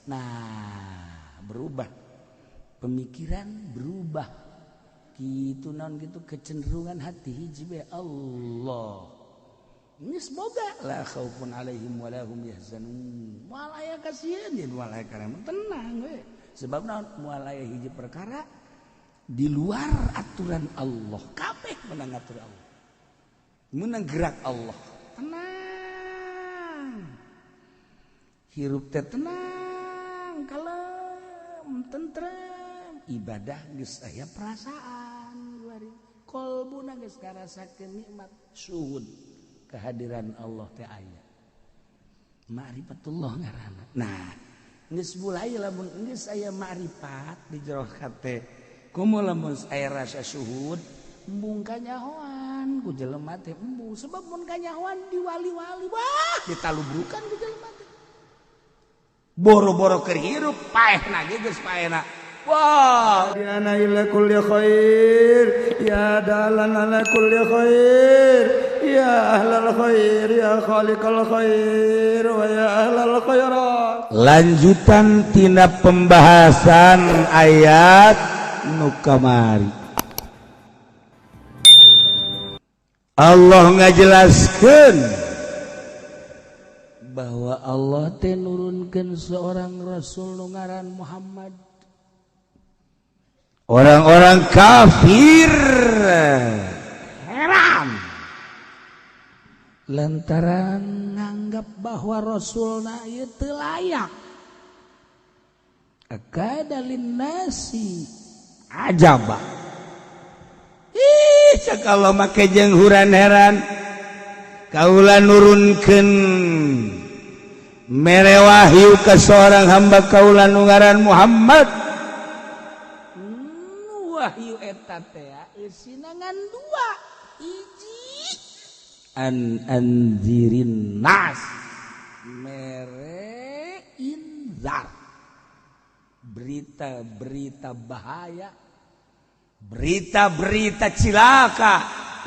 Nah, berubah pemikiran, berubah gitu naon gitu, kecenderungan hati hiji bae, Allah. Ini semoga la khaufun alaihim wa lahum yahzanun. Moal aya kasieun jeung moal aya karema, tenang we. Sebab naon? Moal aya hiji perkara di luar aturan Allah. Kabeh menang atur Allah. Menang gerak Allah. Tenang. Hirup teh tenang, kalem, tentrem. Ibadah geus aya perasaan kuari. Kolbuna geus ngarasakeun nikmat syuhud, kehadiran Allah teh aya. Ma'rifatullah ngaranna. Nah, geus mulai lamun geus aya ma'rifat di jero hate. Komo lamun aya rasa syuhud, embung kanyahoan ku jelema teh embung, sebab mun kanyahoan di wali-wali, wah, ditalubrukan ku jelema teh. Boro-boro keur hirup paehna ge geus paehna. Wah, ana ila kulli khair ya dalan ala kulli khair ya ahlal khair ya khaliqal khair wa ya ahlal khairat. Lanjutan tina pembahasan ayat nu kamari, Allah ngajelaskeun bahwa Allah teh nurunkeun seorang rasul nu ngaran Muhammad. Orang-orang kafir heran lantaran nganggap bahwa rasulna ieu teu layak. Akada linnasi ajaba. Ih, cek Allah make jeung huran heran, kaula nurunkeun mere wahyu ka seorang hamba kaula nu ngaran Muhammad. Wahyu eta teh eusina ngan dua: hiji, an anzirin nas, mere inzar, berita-berita bahaya, berita-berita cilaka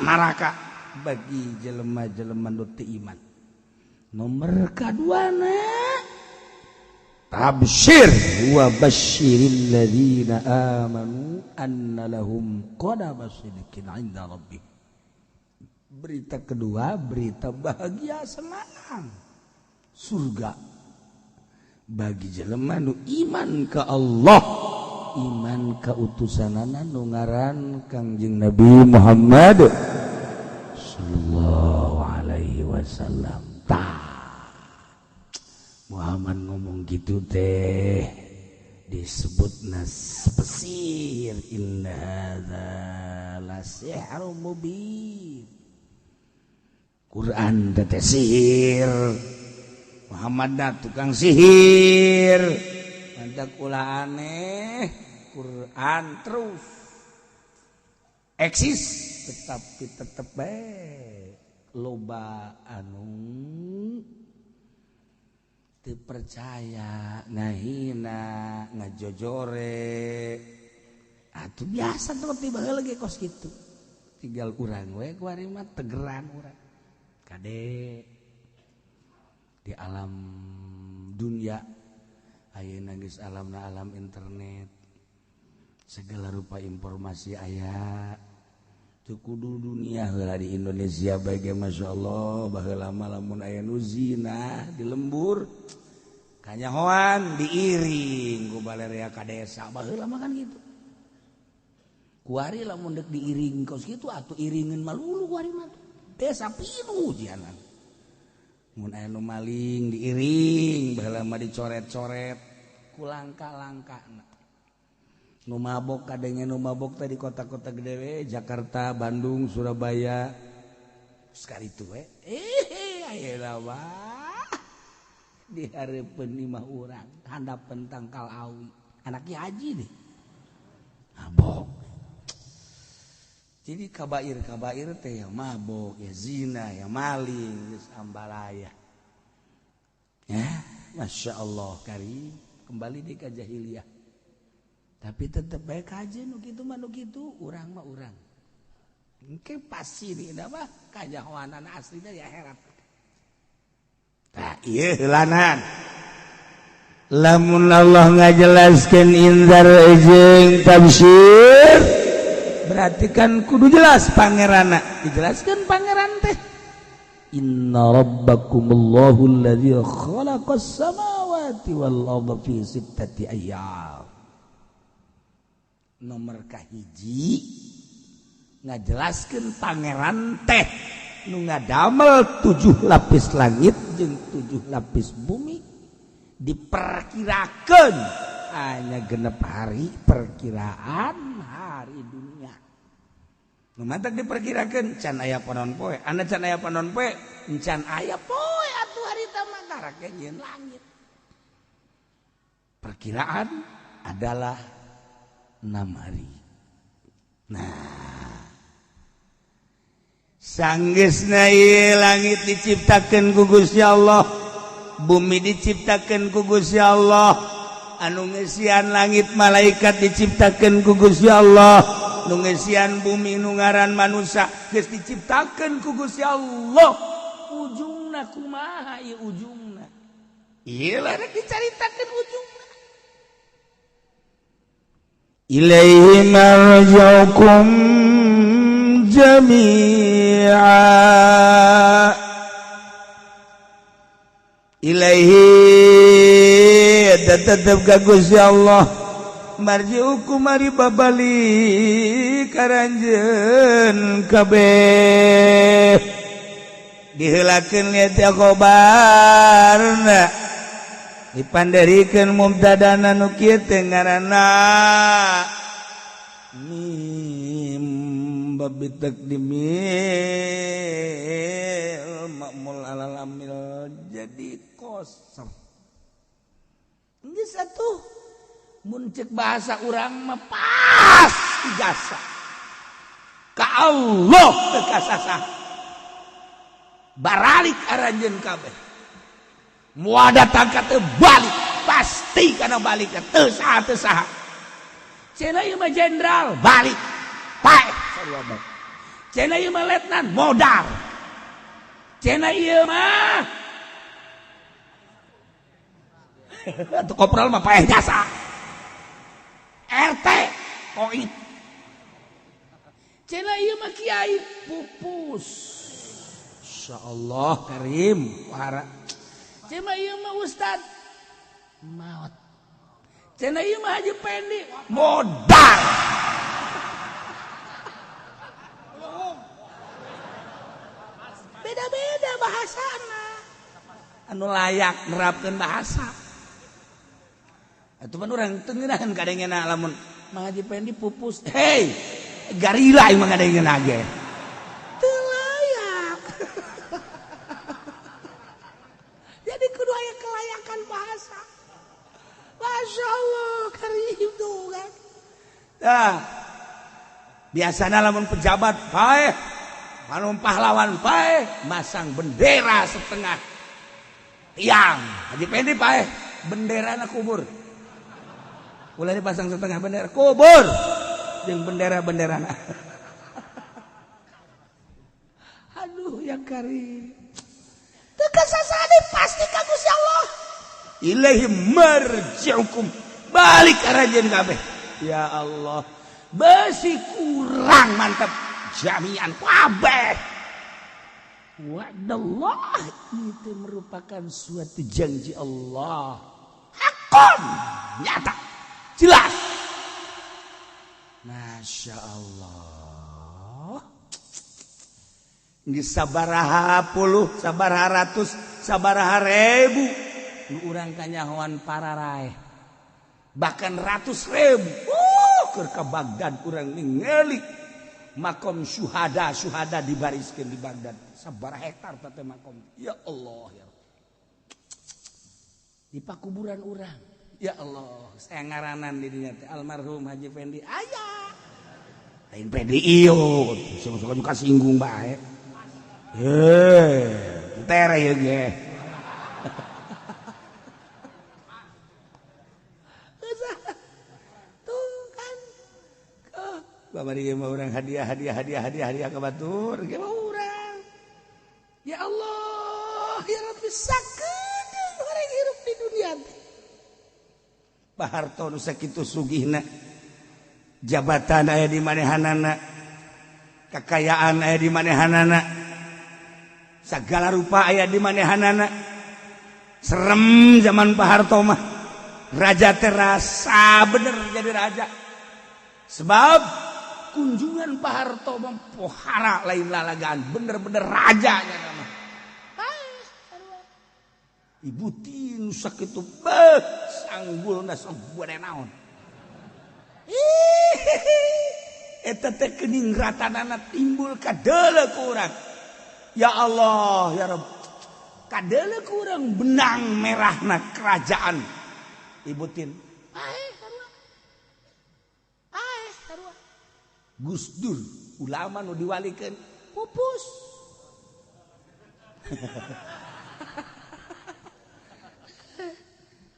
neraka bagi jelema-jelema nu teu iman. Nomor kaduana, tabsyir wa basyiril ladzina amanu anna lahum qadama sidqin 'inda rabbih. Berita kedua, berita bahagia, senang, surga bagi jelema nu iman ka Allah, iman ka utusanana nu ngaran Kangjeng Nabi Muhammad sallallahu alaihi wasallam. Tah, Muhammad ngomong gitu teh disebut nas pesir, inna hadza la sihrum mubin. Quran teh sihir, Muhammad dah tukang sihir. Mantak ulah aneh, Quran terus eksis, tetapi tetep bae loba anu teu percaya, ngahina, ngajojore. Atuh biasa tuh tiba lagi kos gitu. Tinggal urang we kuari mah tegeran urang. Kade di alam dunia ayeuna geus alamna alam internet, segala rupa informasi aya. Teu kudu dunia heula, di Indonesia bae ge Masya Allah, baheula mah lamun aya nu zina di lembur kanyahoan, diiring ku balerea ka desa. Baheula mah kan gitu. Kuari lamun dek diiring kos kitu atuh iringeun malulu. Kuari mah desa pinuh jianan. Mun aya nu maling diiring, baheula mah dicoret-coret ku langka-langkana. Nu mabok kadenge, nu mabok teh di kota-kota gede we, Jakarta, Bandung, Surabaya, sekali itu we. Eh, ayeuna mah di hareupeun imah urang, handapeun tangkal awi, anak Ki Haji deh mabok. Jadi kabair kabair teh ya mabok, ya zina, ya maling, geus ambalaya ya. Masya Allah karim, kembali di ka jahiliyah. Tapi tetep baik aja nu kitu mah, nu kitu urang mah urang engke pasti di mah kanyahoanan aslinya di akhirat. Tah, ieu heulanan. Lamun Allah ngajelaskeun inzar jeung tabsyir, berarti kan kudu jelas pangeranna. Dijelaskeun pangeran teh, inna rabbakumullahu allazi khalaqas samawati wal arda fi sittati ayyam. Nomor kahiji ngajelaskeun pangeran teh nu ngadamel 7 lapis langit jeung 7 lapis bumi, diperkirakan hanya 6 hari perkiraan hari dunia. Nu mantak diperkirakan can aya panon poe, anda can aya panon poe, can aya poe atuh harita mah karak nyieun langit. Perkiraan adalah 6 hari. Nah, sanggeusna ieu langit diciptakeun ku Gusti Allah, bumi diciptakan ku Gusti Allah, anu ngeusian langit malaikat diciptakan ku Gusti Allah, nu ngeusian bumi nu ngaran manusia geus diciptakan ku Gusti Allah. Ujungna kumaha ieu ujungna? Ieu lah rek dicaritakeun ujungna. Ilaihi marji'ukum jami'a. Ilaihi tetep ka Gusti Allah marji'ukum mari babalik karanjeun kabeh. Diheulakeun liat khobarna, dipanderikeun mubtadana nu kieu teh ngaranna mim babi takdimil ma'mul alal amil jadi kosong. Geus atuh mun cek bahasa urang mah pas ijazah ka Allah teu kasasah, baralik aranjeun kabeh, moal datang ka teu balik, pasti kana balik teu saha teu saha. Cenah ieu mah jenderal balik paeh sarua bae, cenah ieu mah letnan modar, cenah ieu mah atau kopral mah paeh jasa, RT koit, cenah ieu mah kiai pupus, insyaallah karim wara, cenah ieu mah ustad maot, cenah ieu mah Haji Pendi modar. Beda-beda bahasana, anu layak nerapkeun bahasa. Atuh pan urang teu ngeunaheun kadengena lamun Mang Haji Pendi pupus, hei garila imah kadengena ge teu layak. Jadi kudu aya kelayakan bahasa. Masya Allah karim tuh kan. Tah biasana lamun pejabat paeh, lamun pahlawan paeh, masang bendera setengah tiang. Haji Pendi paeh, benderana kubur. Ulah dipasang setengah bendera, kubur jeung bendera-benderana. Aduh yang karim. Teu kasasane pasti ka Gusti Allah. Ilaihi marji'ukum. Balik ka ranjeun kabeh. Ya Allah, besi kurang mantap jami'an kabeh. Wa'dallah itu merupakan suatu janji Allah. Hakon nyata, jelas. Masya Allah. Geus sabaraha puluh, sabaraha ratus, sabaraha ribu nu urang kanyahoan pararaeh. Bahkan ratus ribu. Keur ka Baghdad urang ningali makom syuhada, syuhada dibariskeun di Baghdad. Sabaraha hektar teh makom. Ya Allah ya. Di pakuburan urang. Ya Allah, saya ngaranan di dinya teh almarhum Haji Fendi. Aya. Lain Fendi ieu, suka juga singgung bae. Tere ieu ge. Tuh kan. Bapak dia mah urang hadiah hadiah hadiah hadiah hadiah ka batur, ge mah urang. Ya Allah, ya Rabbi sakedeung urang hirup di dunia teh. Pak Harto nu sakitu sugihna, jabatan aya di manehanana, kekayaan aya di manehanana, segala rupa aya di manehanana. Serem zaman Pak Harto mah, raja terasa bener jadi raja, sebab kunjungan Pak Harto mah pohara lain lalagaan, bener-bener raja mah. Ibu Tin sakitu beh sanggulna sok naon. Eta teh keningratanana timbul kadeuleu ku urang. Ya Allah, ya Rabb, kadeuleu ku urang benang merahna kerajaan Ibu Tin. Aeh sarua, aeh sarua. Gus Dur ulama nu diwalikeun pupus.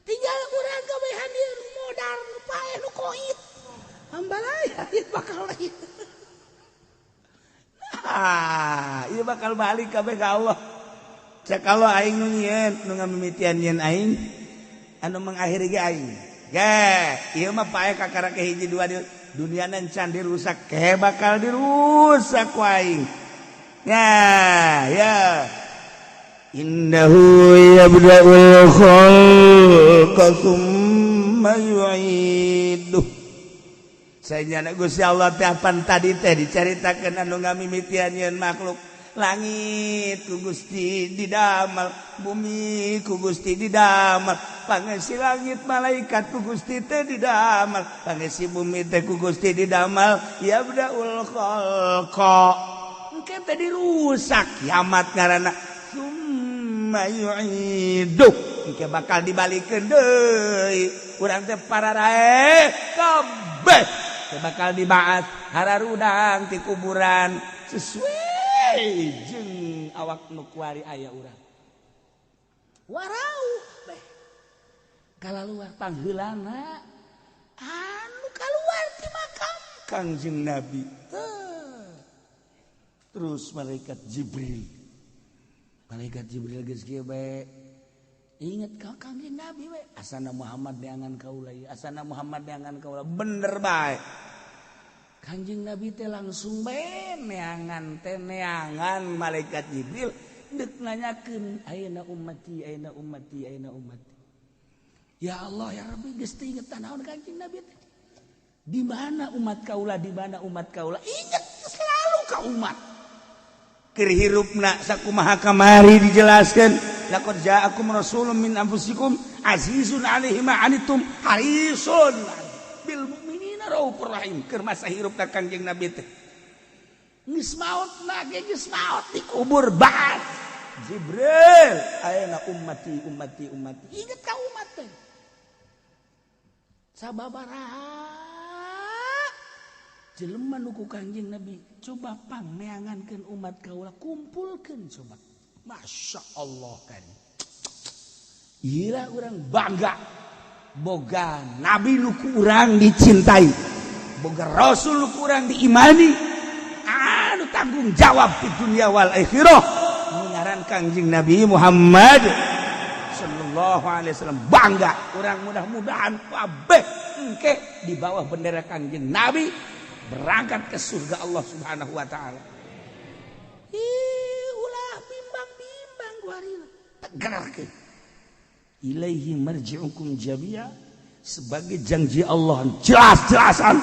Tinggal urang kabehan ieu nu modar, nu paeh, nu koit. Ambalaya ieu bakal lain. Ah, ieu bakal balik kabeh ka Allah. Cek Allah, aing nu nyieun, nu ngamimitian nyieun aing, anu mengakhiri ge aing. Ge, ieu mah paeh kakara ke hiji dua di dunia can dirusak, ke bakal dirusak ku aing. Ya, ya. Innahu yabda'ul khalqa tsumma yu'iduh. Saya nyana Gusti Allah teh apan tadi teh dicaritakeun anu ngamimitian nyieun makhluk. Langit ku Gusti didamal, bumi ku Gusti didamal, pangesi langit malaikat ku Gusti teh didamal, pangesi bumi teh ku Gusti didamal. Yabda'ul khalqa. Engke teh dirusak kiamat ngaranna. Summa yu'iduh. Engke bakal dibalikeun deui. Urang teh pararae kabeh teh bakal dibaat hararudang ti kuburan sesuai jeung awak nu kuari aya urang. Warau beh. Kalaluar pangheulana anu kaluar ti makam Kangjeng Nabi. Teu. Terus malaikat Jibril. Malaikat Jibril geus kieu bae. Ingat ka Kangjeng Nabi we. Asana Muhammad neangan kaula ieu, asana Muhammad neangan kaula. Bener bae. Kanjeng Nabi teh langsung bae neangan teh neangan malaikat Jibril deuk nanyakeun ayeuna ummati, ayeuna ummati, ayeuna ummati. Ya Allah ya Rabbi, geus teu inget naon Kanjeng Nabi teh. Di mana umat kaula, di mana umat kaula? Ingat selalu ka umat. Keur hirupna sakumaha kamari dijelaskeun, laqad ja'akum rasulun min anfusikum azizun alaihi ma anittum harisun bil mu'minina raufur rahim. Keur masa hirupna Kangjeng Nabi teh geus maot na ge, geus maot dikubur baat Jibril ayeuna ummati, ummati, ummati. Inget ka umat teh sababaraha jelema nu ku Kangjeng Nabi coba pang neangankeun umat kaula, kumpulkeun coba. Masya Allah kan. Iyalah urang bangga boga nabi nu ku urang dicintai, boga rasul nu ku urang diimani, anu tanggung jawab di dunia wal akhirah ngaran Kangjeng Nabi Muhammad sallallahu alaihi wasallam. Bangga urang, mudah-mudahan kabeh engke di bawah bendera Kangjeng Nabi berangkat ke surga Allah Subhanahu wa taala. Ih, ulah bimbang-bimbang kuari, tegar ke. Ilaihi marji'ukum jami'a, sebagai janji Allah jelas-jelasan.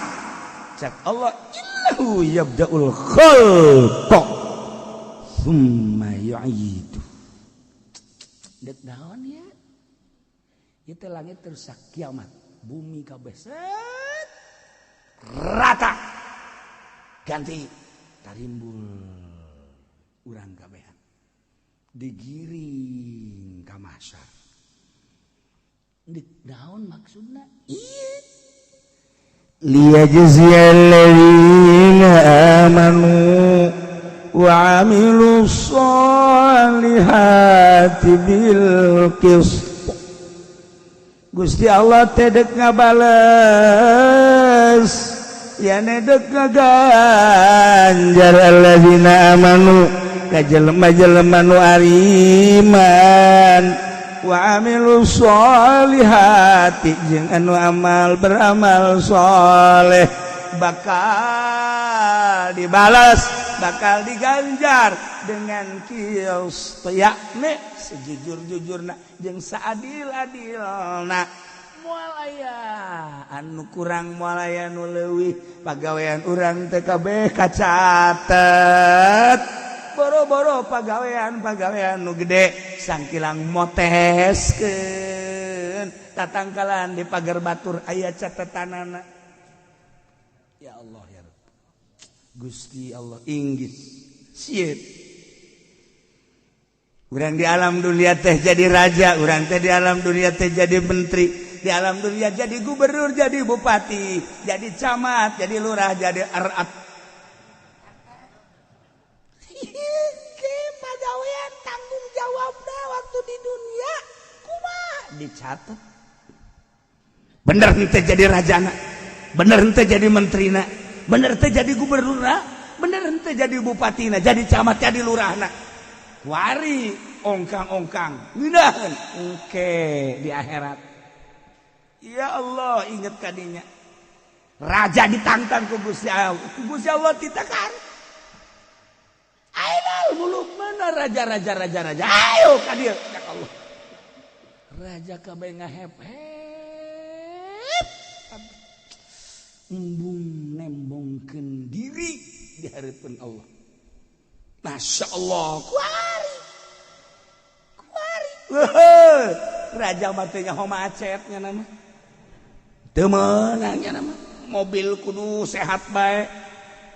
Cak Allah, innahu yabda'ul khalqa thumma yu'idu. Dek naon ya? Itu langit terusak kiamat, bumi kabeh set rata ganti tarimbul urang kabehan digiring ka mahsyar. Dek naon maksudna? Ieu liyajziyal ladzina amanu wa amilus solihati bil qist. Gusti Allah teh dek ngabales ya, dek ngaganjar alladzina amanu ka jelema-jelema nu ariman. Wa amilu sholihati, jeung anu amal beramal soleh, bakal dibalas, bakal diganjar dengan qist, yakni sejujur-jujurna jeung saadil-adilna. Moal aya anu kurang, moal aya nu leuwih. Pagawean urang teh kabeh kacatet. Boro-boro pagawean-pagawean nu gede, sangkilang moteskeun tatangkalan di pagar batur aya catetanana. Ya Allah, ya Rabb, Gusti Allah inggis sieun. Urang di alam dunia teh jadi raja, urang teh di alam dunia teh jadi menteri, di alam dunia jadi gubernur, jadi bupati, jadi camat, jadi lurah, jadi arat. Pagawean tanggung jawabna waktu di dunia kumaha dicatat. Bener henteu jadi rajana, bener henteu jadi menterina, bener teh jadi gubernurna, bener henteu jadi bupatina, jadi camat, jadi lurahna. Kuari ongkang-ongkang ngeunaheun engke di akhirat. Ya Allah, inget kadinya raja ditantang ku Gusti Allah, ku Gusti Allah ditekan. Ainal muluk, mana raja-raja, raja-raja, ayo ka dieu. Ya Allah, raja kabeh ngahep hep, embung nembongkeun diri di hadapan Allah. Masya Allah, kuari kuari. Raja mah teh nyaho macetnya nama teu meunangnya nama mobil kudu sehat bae,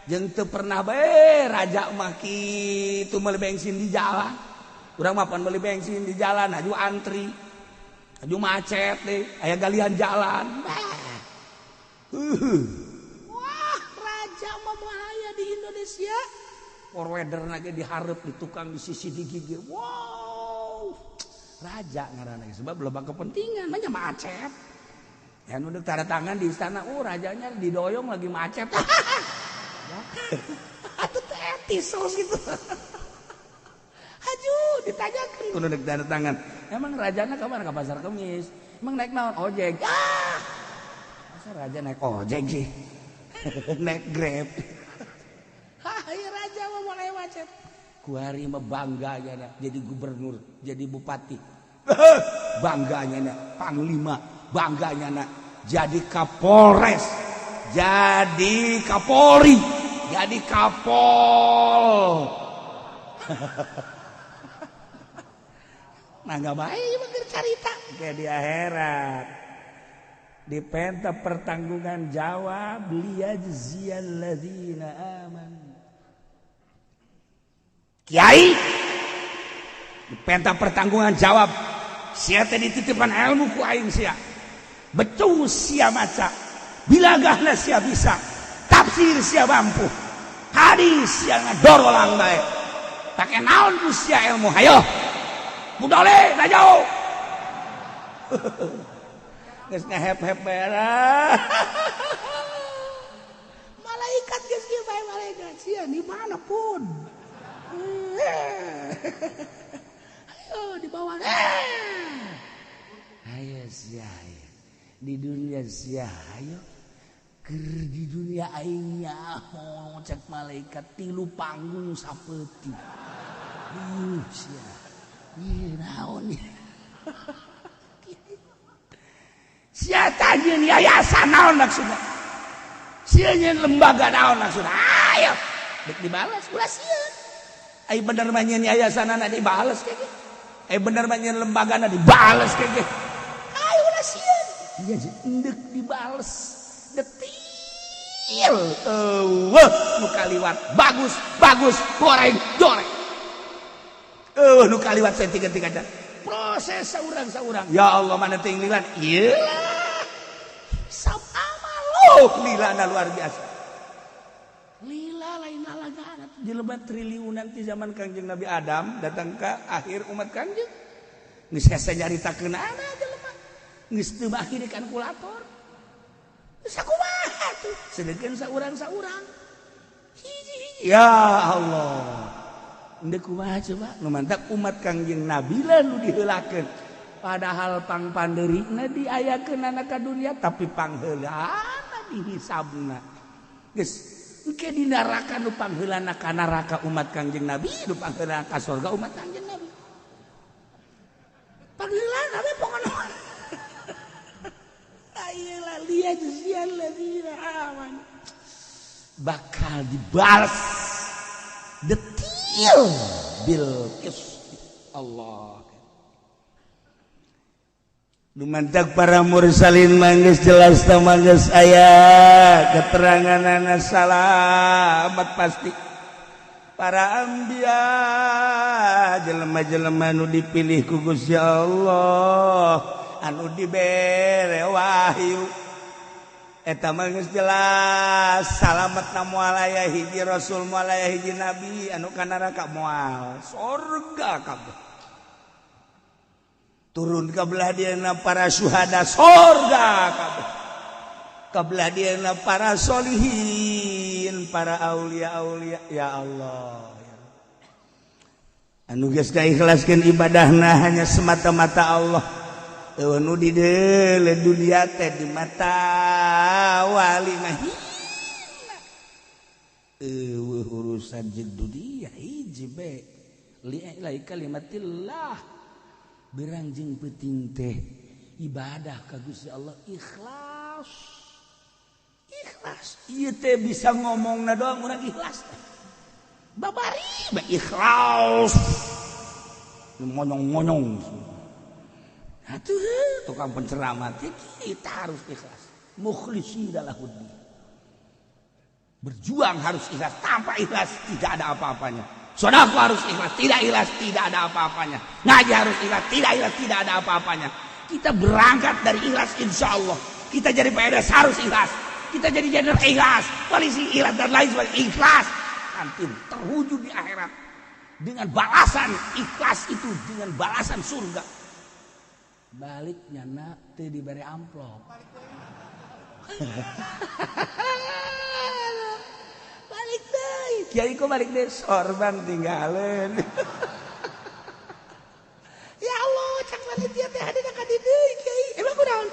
jeung teu pernah bae raja mah kitu meuli bensin di jalan. Urang mah pan meuli bensin di jalan aju antri, aju macet deh, aya galian jalan. Wah, raja mah bahaya di Indonesia. Forwarder lagi diharap di tukang di sisi digigir. Wow, raja ngaranna sebab loba kepentingan mah macet. Ya nu tanda tangan di istana, oh rajanya didoyong lagi macet. Atuh teh etis gitu. Haju ditanyakan kudu tanda tangan. Emang rajana ke mana? Ke pasar Kemis. Emang naik naon? Ojek. Ah! Masa raja naik ojek sih? Naik Grab. Hai, raja mah mulai macet. Kuari mah bangga ya jadi gubernur, jadi bupati. Bangganya na panglima, bangganya na jadi Kapolres, jadi Kapolri, jadi Kapol. Nah, nggak baik mah carita kayak di akhirat. Dipenta pertanggungan jawab, liyajziyalladzina amanu. Kiai dipenta pertanggungan jawab, sia teh dititipkan ilmu ku aing, sia becus, sia maca bilagahna, sia bisa tafsir, sia mampu hadis, sia ngadorolang bae. Pake naon ku sia ilmu? Hayo budale da jauh geus ngahep-hep beres. Malaikat geus kieu bae, malaikat sia di mana pun. Ayo dibawa. Ayo sia di dunia, sia ayo ker di dunia aing nyaho, cek malaikat, tilu panggung sapeuting. Sia ieu naon sia? Tajieun yayasan naon maksudna? Sia nyieun lembaga naon maksudna? Ayo dek dibalas, ulah sieun. Ai bener mah nyieun yayasanana dibales kayak gitu. Ai bener mah nyieun lembagana dibales kayak gitu. Ayo ulah sieun. Iya endek dibales. Detil. Eueuh nu kaliwat bagus, bagus, goreng, goreng. Eueuh nu kaliwat saya tiga-tiga proses saurang-saurang. Ya Allah, mana teh lilan? Ieu hisab amal. Oh, lilana luar biasa. Lila lain lalagaan jelema triliunan ti zaman Kangjeng Nabi Adam datang ke akhir umat Kangjeng. Geus hese nyaritakeun jelema. Geus teu baki di kalkulator. Geus sakumaha tuh? Sedengkeun saurang-saurang. Hiji-hiji. Ya Allah. Endek kumaha coba? Nu mantak umat Kangjeng Nabi lah nu diheulakeun. Padahal pangpandeurina diayakeunana ka dunia tapi pangheulana dihisabna. Geus engke di neraka nu pangheulana ka neraka umat Kangjeng Nabi, nu pangheulana ka surga umat Kangjeng Nabi. Pangheulana we pokona. Ayeuna liyajziyal ladzina amanu. Bakal dibalas detil bil qist Allah. Lumantak para mursalin mangges jelas mangges aya keteranganana salamat pasti. Para anbiya jelema-jelema nu dipilih ku Gusti Allah anu dibere wahyu eta mah geus jelas salametna moal aya hiji rasul moal aya hiji nabi anu ka neraka moal sorga kabeh. Turun ka belah dieuna para syuhada sorga kabeh, ka belah dieuna para solihin, para aulia-aulia. Ya Allah, anu geus kaikhlaskeun ibadahna hanya semata-mata Allah. Eueuh nu di deuleu dunia teh di mata wali mah hina. Eueuh urusan jeung dunia hiji be li ilahi kalimatillah. Berang jeung peuting teh ibadah ka Gusti Allah ikhlas. Ikhlas. Ieu teh bisa ngomongna doang urang ikhlas. Babari bae ikhlas. Ngonyong-ngonyong. Atuh tukang penceramah teh kita harus ikhlas. Mukhlisina lahuddin. Berjuang harus ikhlas, tanpa ikhlas tidak ada apa-apanya. Sedekah harus ikhlas, tidak ikhlas tidak ada apa-apanya. Ngaji harus ikhlas, tidak ikhlas tidak ada apa-apanya. Kita berangkat dari ikhlas insya Allah. Kita jadi PNS harus ikhlas. Kita jadi jenderal ikhlas, polisi ikhlas dan lain sebagainya ikhlas. Nanti terwujud di akhirat dengan balasan ikhlas itu, dengan balasan surga. Baliknya nak teu dibere amplop. Balik deui. Kiai kok balik deui sorban tinggalin. Ya Allah, cak panitia teh hadina ka di deui kiai. Emang kunaon?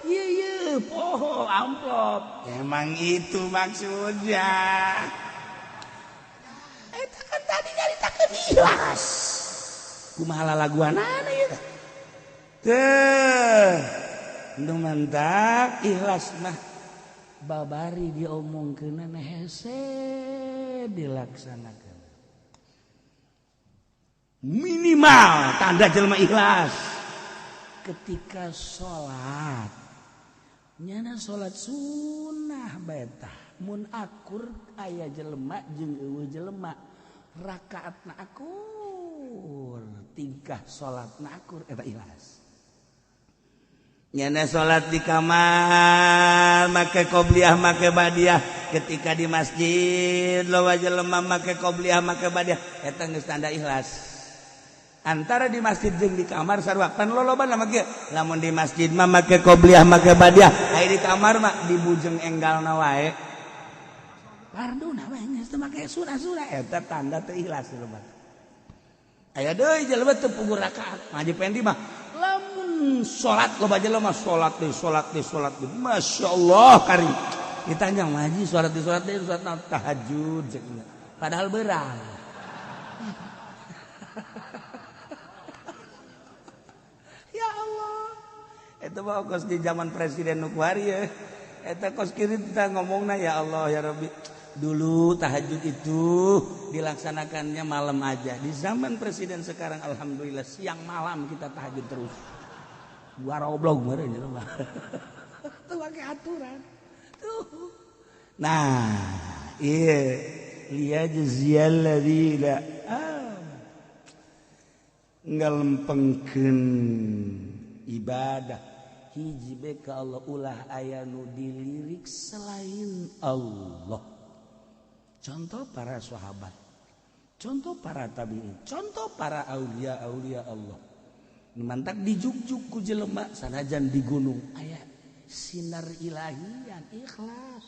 Ieu ieu poho amplop. Emang itu maksudnya. Eta kan tadi nyaritakeun ikhlas. Kumaha lalaguanana ieu teh? Teh, nu mantak ikhlas mah babari diomongkeunana hese dilaksanakan. Minimal tanda jelema ikhlas ketika sholat nyana sholat sunnah betah mun akur aya jelema jeung eueuh jelema rakaatna akur tingkah salatna akur eta ikhlas. Nyana salat di kamar make qobliyah make badiah, ketika di masjid loba jelema make qobliyah make badiah eta geus tanda ikhlas. Antara di masjid jeung di kamar sarua pan lolobana mah kieu. Lamun di masjid mah make qobliyah make badiah, aya di kamar mah dibujeng enggalna wae. Farduna we geus teu make surah-surah eta tanda teu ikhlas loba. Aya deui jelema teu puguh rakaat. Ngaji Pendi mah lamun salat loba jelema salat deui salat deui salat deui. Masyaallah kari. Ditanya ngaji salat deui salat deui salat tahajud cek. Padahal beurang. Ya Allah. Eta mah kos di zaman Presiden nu kuari ya. Eta kos kieu kita ngomongna ya Allah ya Rabbi. Dulu tahajud itu dilaksanakannya malam aja. Di zaman presiden sekarang alhamdulillah siang malam kita tahajud terus. Gua roblog meureun jelema. Tuh pakai aturan. Tuh. Nah, iya liyajziyal ladzina ngalempengkeun ibadah hiji be ka Allah ulah aya nu dilirik selain Allah. Contoh para sahabat, contoh para tabi'in, contoh para aulia-aulia Allah. Mantak dijugjuk ku jelema sanajan di gunung aya sinar ilahian ikhlas.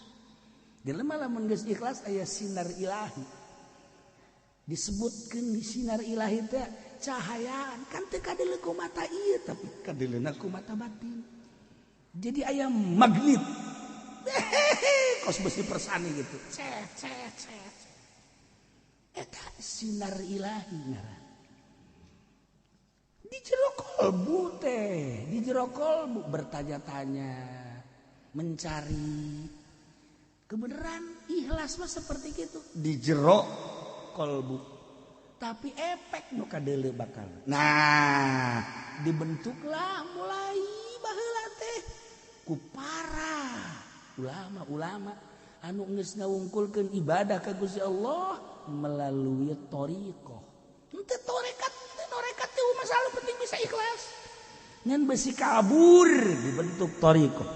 Jelema lamun geus ikhlas aya sinar ilahi. Disebutkeun di sinar ilahi teh cahayaan kan teu kadeuleu ku mata ieu tapi kadeuleuna ku mata batin. Jadi aya magnet. Kos besi persani gitu. Cet cet cet. Eta sinar ilahi ngaran. Di jero kolbu teh, di jero kolbu bertanya-tanya, mencari kebenaran, ikhlas mah seperti gitu di jero kolbu. Tapi efek nu kadeuleu bakal. Nah, dibentuklah mulai baheula teh ku para ulama-ulama anu geus ngawungkulkeun ibadah ka Gusti Allah melalui thariqah. Henteu tarekat, teu tarekat teh masalah penting bisa ikhlas. Ngan besi kabur dibentuk thariqah.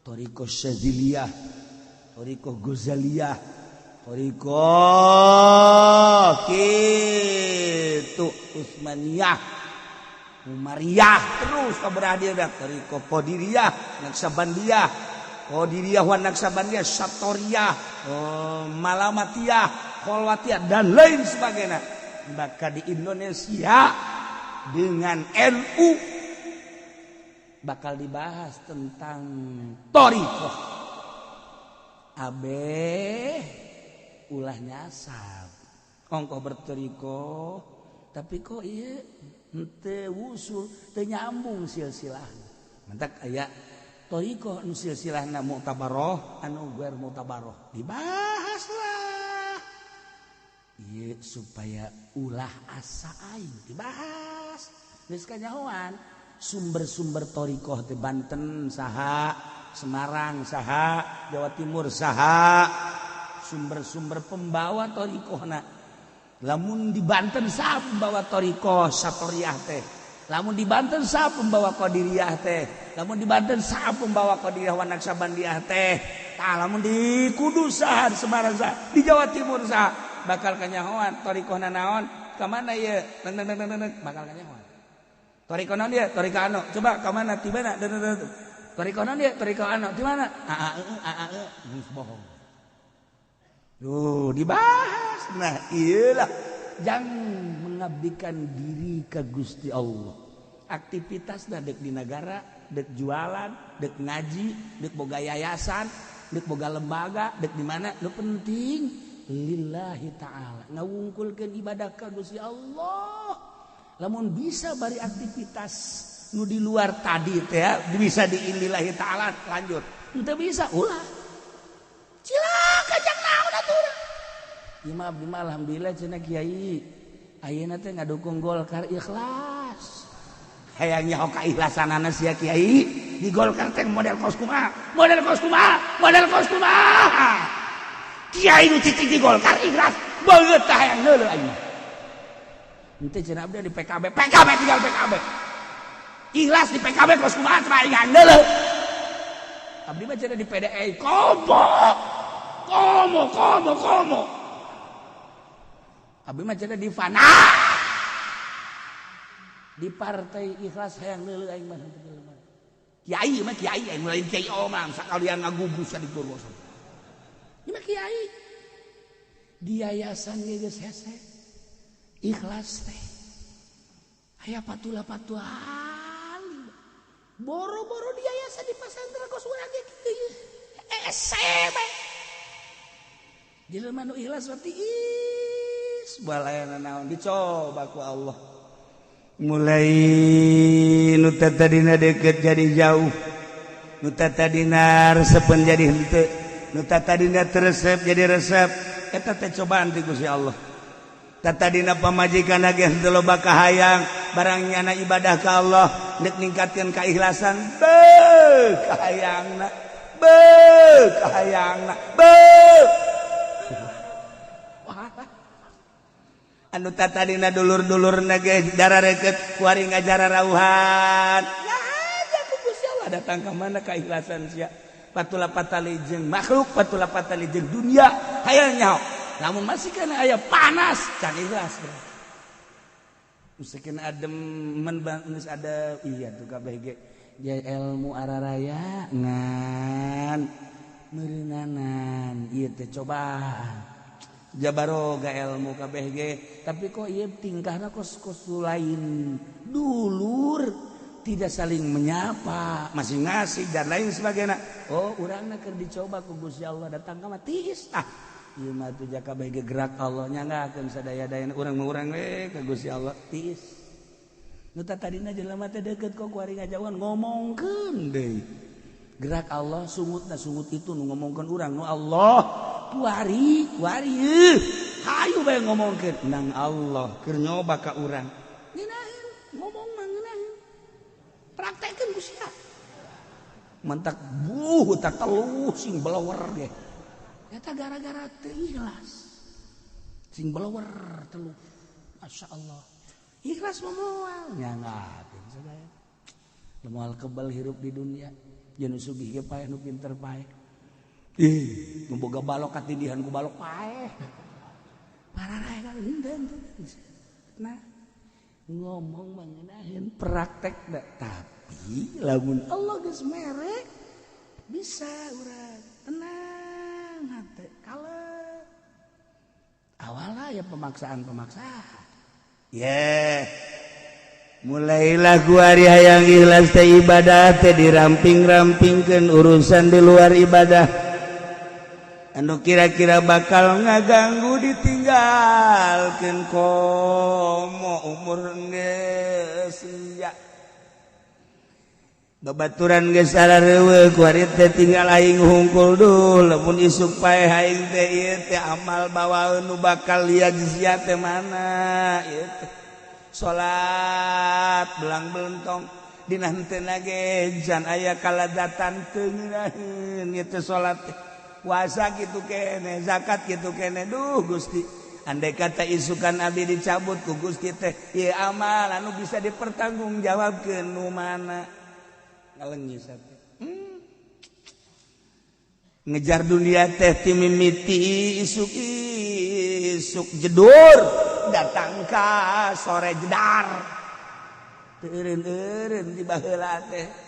Thariqah Syadziliyah, thariqah Ghazaliyah, thariqah kitu Utsmaniyah, Umariyah, terus kaberhadir dah thariqah Qadiriyah, Naqsabandiyah, Qadiriyah wa Naqsabandiyah, Satoriyah, Malamatiyah, Kholwatiyah dan lain sebagainya. Maka di Indonesia dengan NU bakal dibahas tentang thariqah. Abeh ulah nyasab ongkoh berthariqah tapi kok ieu henteu wusul, teu nyambung silsilahna. Mantak aya thariqah nu silsilahna mu'tabaroh anu guer mu'tabaroh dibahas lah ieu supaya ulah asa aing dibahas. Geus kanyahoan sumber-sumber thariqah di Banten saha, Semarang saha, Jawa Timur saha, sumber-sumber pembawa thariqahna. Lamun di Banten saha pembawa thariqah Satoriyah teh, lamun di Banten saha pembawa Qadiriyah teh, lamun di Banten saha pembawa Qadiriyah wa Naqsabandiyah teh, tah lamun di Kudus saha, di Semarang saha, di Jawa Timur saha, bakal kanyahoan thariqahna naon, ka mana ieu, bakal kanyahoan. Thariqah naon dia? Thariqah anu. Coba ka mana? Ti mana? Thariqah naon dia? Thariqah anu. Ti mana? A a e a a e. Geus bohong. Tuh dibahas. Nah, iyalah jangan mengabdikan diri ke Gusti Allah. Aktivitas dah dek di negara, dek jualan, dek ngaji, dek boga yayasan, dek boga lembaga, dek di mana, nu penting lillahi ta'ala. Ngawungkulkeun ibadah ka Gusti Allah. Lamun bisa bari aktivitas nu di luar tadi teh bisa diilillahi ta'ala lanjut. Henteu bisa ulah. Cilaka jang naon atuh. Ieu mah abdi mah alhamdulillah cenah kiai. Ayeuna teh ngadukung Golkar ikhlas. Hayang nyaho kaikhlasanana sia kiai. Di Golkar teh model kos kumaha? Model kos kumaha? Model kos kumaha? Kiai nu cicing di Golkar ikhlas beungeut tah hayang neuleuh aing. Henteu cenah abdi di PKB, PKB tinggal PKB. Ikhlas di PKB kos kumaha cenah aing hayang neuleuh. Abdi mah cenah di PDI komo. Komo komo komo. Abdi mah cenah di Fana. Di partai ikhlas hayang neuleuh aing mah. Kiai mah kiai aing lain kiai omang sakalian ngagugus di Purwoso. Ieu mah kiai. Di yayasan ge geus hese. Ikhlas teh. Aya patula-patuali. Boro-boro di yayasan di pesantren kos urang ge kieu. Ese bae. Jelema nu ikhlas berarti is balayana naon dicoba ku Allah. Mulai nu tadina deket jadi jauh, nu tadina resepeun jadi henteu, nu tadina teu resep jadi resep. Eta teh cobaan ti Gusti Allah. Tadina pamajikan ge henteu loba kahayang, barang nyana ibadah ka Allah nek ningkatkeun keikhlasan, beuh kahayangna, beuh kahayangna, beuh. Wah, anu tadina dulur-dulur ge darareket kuari ngajara rauhan. Ya aja ku Gusti Allah datang ka mana keikhlasan sia. Patula patali jeung makhluk, patula patali jeung dunia, hayang nyaho. Lamun masih kena aya panas, can ikhlas berarti. Mesti adem men geus ada iya tuh kabeh ge. Ja ilmu araraya ngan meureunnanan ieu teh cobaan. Jabaroga ilmu kabeh ge, tapi kok ieu tingkahna kos kos lain dulur, tidak saling menyapa, masih ngasih dan lain sebagainya. Oh, urangna keur dicoba ku Gusti Allah datang ka mah tiis. Ah, ieu mah tuh jaka bae gerak Allah nya ngakeun sadaya-dayana urang mah urang we ka Gusti Allah tiis. Nu tadina jelema teh deukeut kok kuari ngajauhan ngomongkeun deui. Gerak Allah sungutna sungut itu nu ngomongkeun urang nu Allah kuari kuari hayu bae ngomongkeun nang Allah keur nyoba ka urang. Ngeunaheun ngomong mah ngeunaheun. Praktekeun ku sia. Mentak buh tak teluh sing belewer ge. Eta gara-gara teu ikhlas. Sing belewer teluh. Masya Allah. Ikhlas mah moal nyangakeun sadaya. Moal kebal hirup di dunia. Jeung nu sugih ge paeh nu pinter paeh. Ih, nu boga balok katidihan ku balok paeh. Pararae ka henteu. Nah, ngomong mah ngeunaheun praktek da. Tapi lamun Allah geus mere bisa urang tenang hate kalem. Awalnya ya pemaksaan-pemaksaan. Yeah. Mulailah kuari hayang ikhlas teh ibadah teh diramping-rampingkeun urusan di luar ibadah. Anu kira-kira bakal ngaganggu ditinggalkeun komo umur geus sia. Babaturan geus sarareuweuh kuari teh tinggal aing hungkul duh lamun isuk paeh aing teh ieu teh amal bawaeun nu bakal liat sia teh mana ieu teh. Salat belang belentong dina henteu ge can aya kaladzatan teu ngeunaheun ieu teh salat teh. Puasa kitu keneh, zakat kitu keneh, duh Gusti. Andai kata isukan abdi dicabut ku Gusti teh ieu amal anu bisa dipertanggungjawabkeun nu mana? Ngalengis teh. Ngejar dunia teh ti mimiti isuk isuk jedur datang ka sore jedar. Teu eureun-eureun di baheula teh.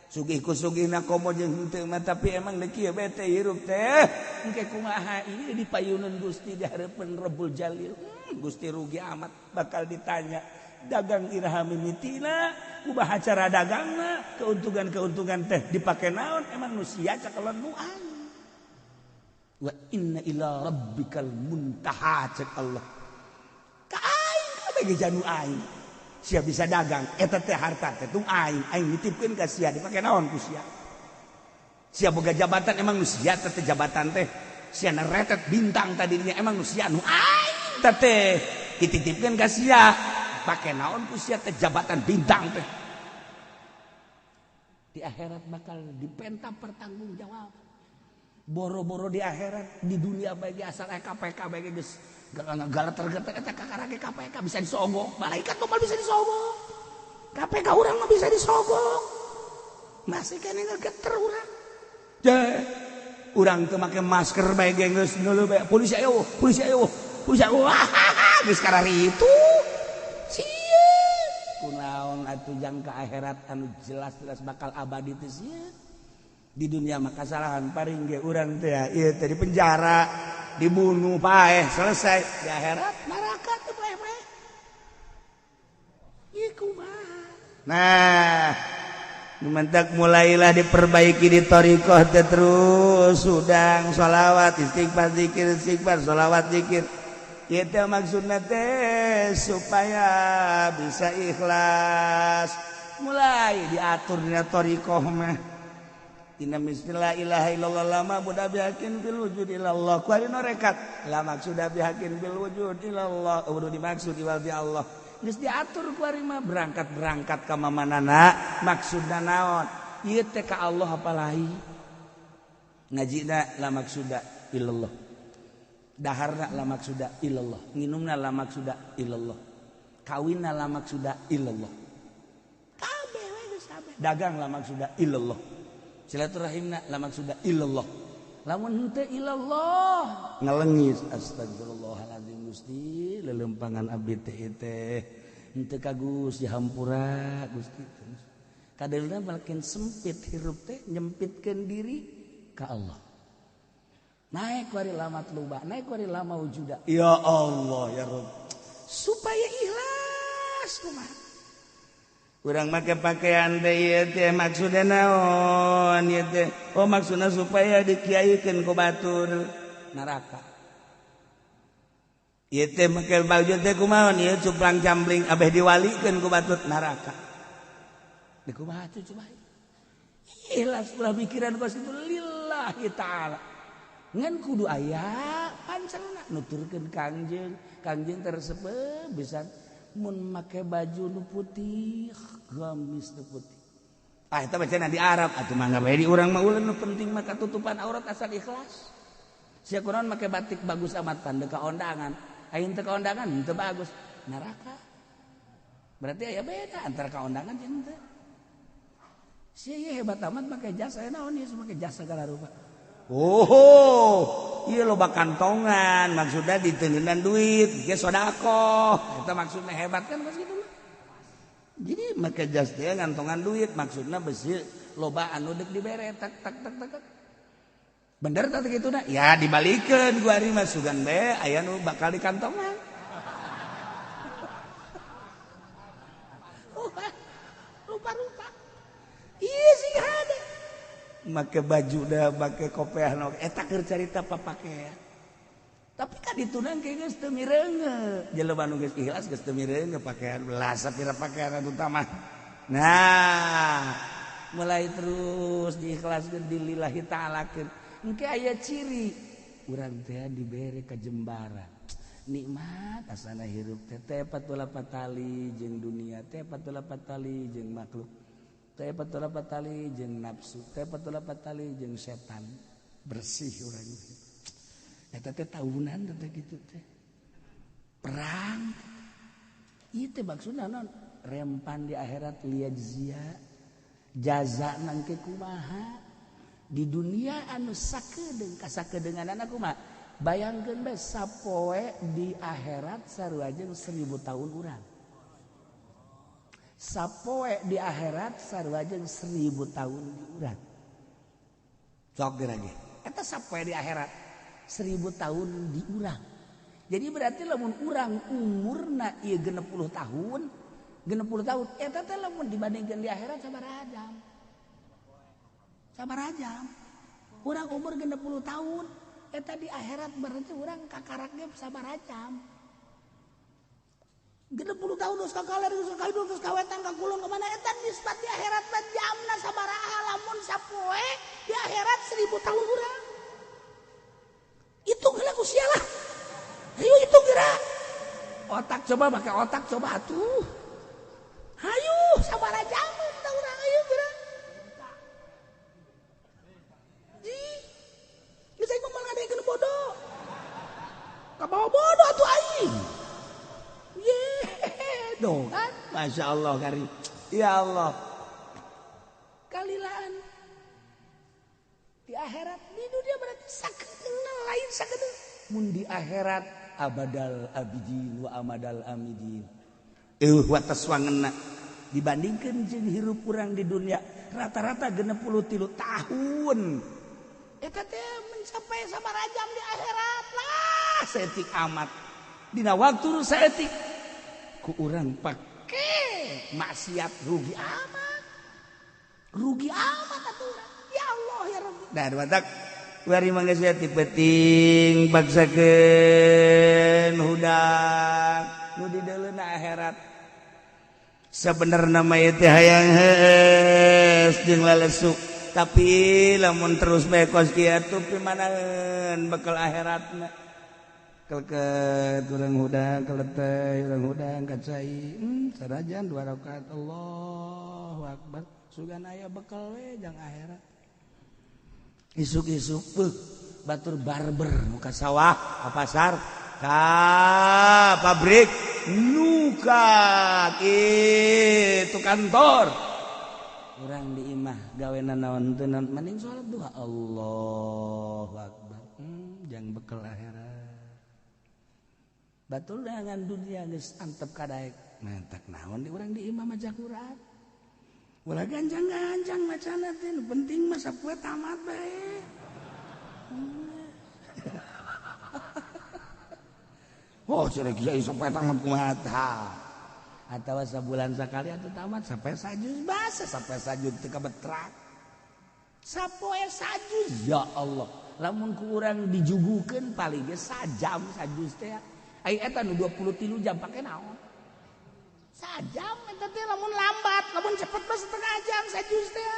Sugih ku sugihna komo jeung henteu mah tapi emang deuk kieu bae teh hirup teh. Engke kumaha ieu dipayuneun Gusti di hareupeun Rabbul Jalil. Gusti rugi amat bakal ditanya dagang iraha mimitina, kumaha cara dagangna, keuntungan-keuntungan teh dipake naon, emang nu sia cakelan nu aing. Wa inna ila rabbikal muntaha cek Allah. Ka aing kabeh ge janu aing. Sia bisa dagang, eta teh harta teh tung aing, aing nitipkeun ka sia dipake naon ku sia. Sia boga jabatan emang nu sia teh jabatan teh. Sia neretet bintang tadinya emang nu sia nu aing teh teh dititipkeun ka sia. Pake naon ku sia teh jabatan bintang teh. Di akhirat bakal dipenta pertanggungjawab. Boro-boro di akhirat, di dunia bagi asal KPK bagi geus galater-galater eta kakara ge KPK bisa disogok, malaikat mah bisa disogok. KPK urang mah bisa disogok. Masih keneh ngegeter urang. Je, urang teu make masker bae ge geus ngeuleuh bae. Polisi ayo, polisi ayo, polisi ayo. Wah, geus karari itu. Sieun. Kunaon atuh jangka akhirat anu jelas-jelas bakal abadi teh sieun. Di dunia mah kasalahan paring ge urang teh ieu teh di penjara, dibunuh paeh selesai. Di akhirat neraka teh paeh-paeh. Ieu kumaha? Nah, mentak mulailah diperbaiki di thariqah teh terus sudang sholawat istighfar zikir istighfar sholawat zikir. Ieu teh maksudna teh supaya bisa ikhlas. Mulai diatur dina thariqah mah. Inna bismillah ilaha illallah lama budak bihakin bil wujud ilallah. Ku ari norekat la maksuda bihakin bil wujud ilallah. Udah dimaksud iwal bi Allah. Geus diatur ku ari mah berangkat-berangkat ka mamanana maksudna naon? Ieu teh ka Allah apa lain? Ngajina la maksuda illallah. Daharna la maksuda illallah. Nginumna la maksuda illallah. Kawinna la maksuda illallah. Kabeh we geus kabeh. Dagang la maksuda illallah. Silaturahimna la maksuda illallah. Lamun henteu illallah ngalengis astagfirullahaladzim Gusti lelempangan abdi teh teh henteu ka Gusti hampura Gusti. Kadeulna makin sempit hirup teh nyempitkeun diri ka Allah. Naik wari lama tluba, naik wari lama wujuda. Ya Allah ya Rabb. Supaya ikhlas kumaha. Urang make pakaian teh ieu teh maksudna naon ieu teh? Oh maksudna supaya dikiaikeun ku batur neraka. Ieu teh make baju teh kumaha ieu cuplang cambling abeh diwalikeun ku batur neraka. Di kumaha tuh coba? Ikhlas ulah mikiran kos kitu lillahi taala. Ngan kudu aya pancerna nuturkeun Kangjeng, Kangjeng teresep bisa mun make baju nu putih, gamis nu putih. Ah eta bacana di Arab atuh mangga bae di urang mah ulah nu penting mah katutupan aurat asal ikhlas. Sia kunaon make batik bagus amat pan ka ondangan. Aing teu ka ondangan teu bagus, neraka. Berarti aya beda antara ka ondangan jeung teu. Sia ieu hebat amat make jasa naon ieu make jasa segala rupa. Oh, iya loba kantongan, maksudnya ditengenan duit, ge sodakoh. Eta maksudnya hebat kan pas gitu mah. Jadi make jas teh ngantongan duit, maksudnya besi loba anu deuk dibere tak tak tak tak. Bener tak kitu na? Ya dibalikeun ku ari mah sugan bae aya nu bakal dikantongan. Rupa-rupa. Iya sih ada. Make baju dah, make kopiah no, eta keur carita papakean. Tapi kan ditunang ke geus teu mireunge. Jelema nu geus ikhlas geus teu mireunge pakaian belas sapira pakaian anu utama. Nah, mulai terus diikhlaskeun dilillahi ta'alakeun. Engke aya ciri urang teh dibere kajembaran. Nikmat asana hirup teh teh 48 tali jeung dunia, teh 48 tali jeung makhluk. Teh 48 tali jeung nafsu, teh 48 tali jeung setan. Bersih urang. Eta teh tahunan teh kitu teh. Perang. Ieu teh maksudna naon? Rempan di akhirat liyajzia. Jaza nangke kumaha? Di dunia anu sakedeung kasakedeunganana kumaha? Bayangkeun bae sapoe di akhirat sarua jeung 1000 tahun urang. Sapoe di akhirat sarua jeung 1000 tahun di urang. Sok geura ge. Eta sapoe di akhirat 1000 tahun di urang. Jadi berarti lamun urang umurna ieu 60 tahun, 60 tahun eta teh lamun dibandingkeun di akhirat sabaraha jam? Sabaraha jam? Urang umur 60 tahun, eta di akhirat berarti urang kakarak ge sabaraha jam? 60 tahun geus ka kaler, geus ka kidul, geus ka wetan, ka kulon, ka mana eta nisbat di akhirat mah jamna sabaraha lamun sapoe di akhirat 1000 tahun urang. Hitung heula ku sia lah. Hayu hitung geura. Otak coba make otak coba atuh. Hayu sabaraha jam eta urang hayu geura. Ji. Geus aing mah ngadekeun bodoh. Kabawa bodoh atuh aing. Tuh kan, Masya Allah kari. Ya Allah. Kalilaan di akhirat, di dunia berarti sakedeung lain sakedeung. Mun di akhirat abadal abidin wa amadal amidin. Wates wangenna dibandingkeun jeung hirup urang di dunia rata-rata 63 tahun. Eta teh mencapai sabaraha jam di akhirat lah saeutik amat. Dina waktu nu saeutik ku urang pake maksiat rugi amat. Rugi amat atuh. Ya Allah ya Rabbi. Nah, batak wari mangga sia ti peuting paksakeun hudang nu dideuleuna akhirat. Sebenarna mah ieu teh hayang hees jeung lalesuk, tapi lamun terus bae kos kieu pimanaeun bekal akhiratna. Keleket urang hudang keleteh urang hudang kacai sarajan 2 rakaat Allahu akbar sugan aya bekal we jang akhirat. Isuk-isuk beuh batur barber nu ka sawah ka pasar ka pabrik nuka itu kantor. Urang di imah gawena naon teu naon mending salat duha Allahu akbar jang bekal akhirat. Batul dengan dunia geus antep kadaek. Mantak naon di urang di imah maca Quran. Ulah ganjang-ganjang macana teh nu penting mah sapoe tamat bae. Oh cenah kiai sampai tamat kumaha tah. Atawa sabulan sakali atuh tamat sampai sajuz basa sampai sajuz teu kabetrak. Sapoe sajuz ya Allah. Lamun ku urang dijugukeun paling ge sajam sajuz teh. Ai eta nu 23 jam pake naon? Sajam eta teh lamun lambat, lamun cepet mah setengah jam sajuz teh.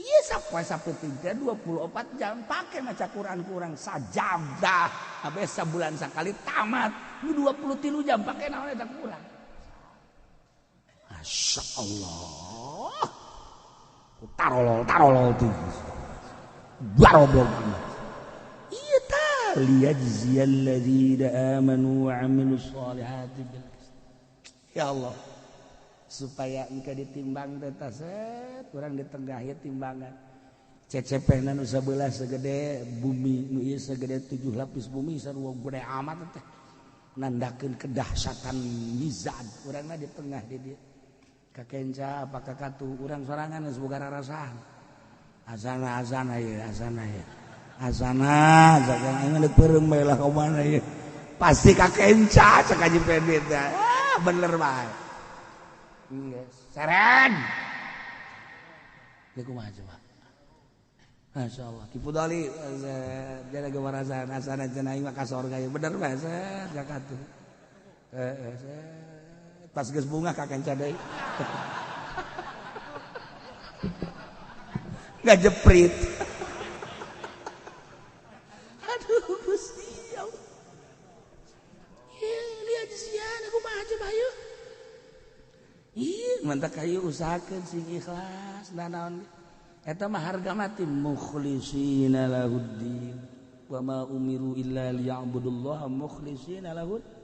Ieu sapoe sapeuting teh 24 jam pake maca Quran kurang sajam dah. Habis sabulan sakali tamat. Nu 23 jam pake naon eta kurang. Masya Allah. Tarolol tarolol tuh. Baroblok. Iya ta liyajziyal ladzina amanu wa amilus solihati bil qist. Ya Allah. Supaya engke ditimbang teh taset urang di tengah ieu timbangan. CCP na nu sabelah segede bumi nu ieu segede 7 lapis bumi sarua gede amat teh. Nandakeun kedahsyatan mizan urangna di tengah di dieu. Kakenca apa kakatu urang sorangan geus boga rarasaan. Azana azana ieu azana ieu. Azana zakan aing deuk peureum bae lah ka mana ieu. Pasti kakenca cek Haji Pendit teh. Ah bener bae. Geus seren. Deuk kumaha coba. Masyaallah. Ki Pudali jana gemarasaan azana cenah aing mah ka sorga ieu bener bae set kakatu. Heeh set. Pas geus bunga kakenca deui. Ngajeprit. Aduh Gusti ya Allah. Ieu lihat sian aku mah aja bayu. Ih, mantak kayu usahakeun sing ikhlas nanaon. Eta mah harga mati mukhlisina lahuddin. Wa ma umiru illa liya'budullaha mukhlishina lahuddin.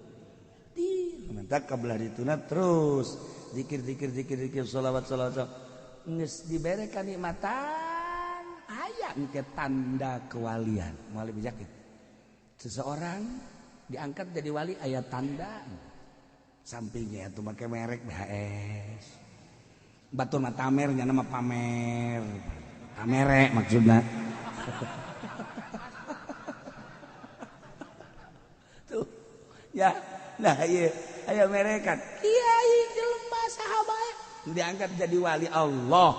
Mantak kabelah dituna terus zikir zikir zikir zikir sholawat sholawat geus dibere kanikmatan aya engke tanda kewalian wali bijak itu. Seseorang diangkat jadi wali aya tanda sampingnya tuh make merek BHS batur mah tamer nya mah pamer pamerek maksudna tuh ya. Nah iya, ayo merekan kiai jelema sahabat diangkat jadi wali Allah.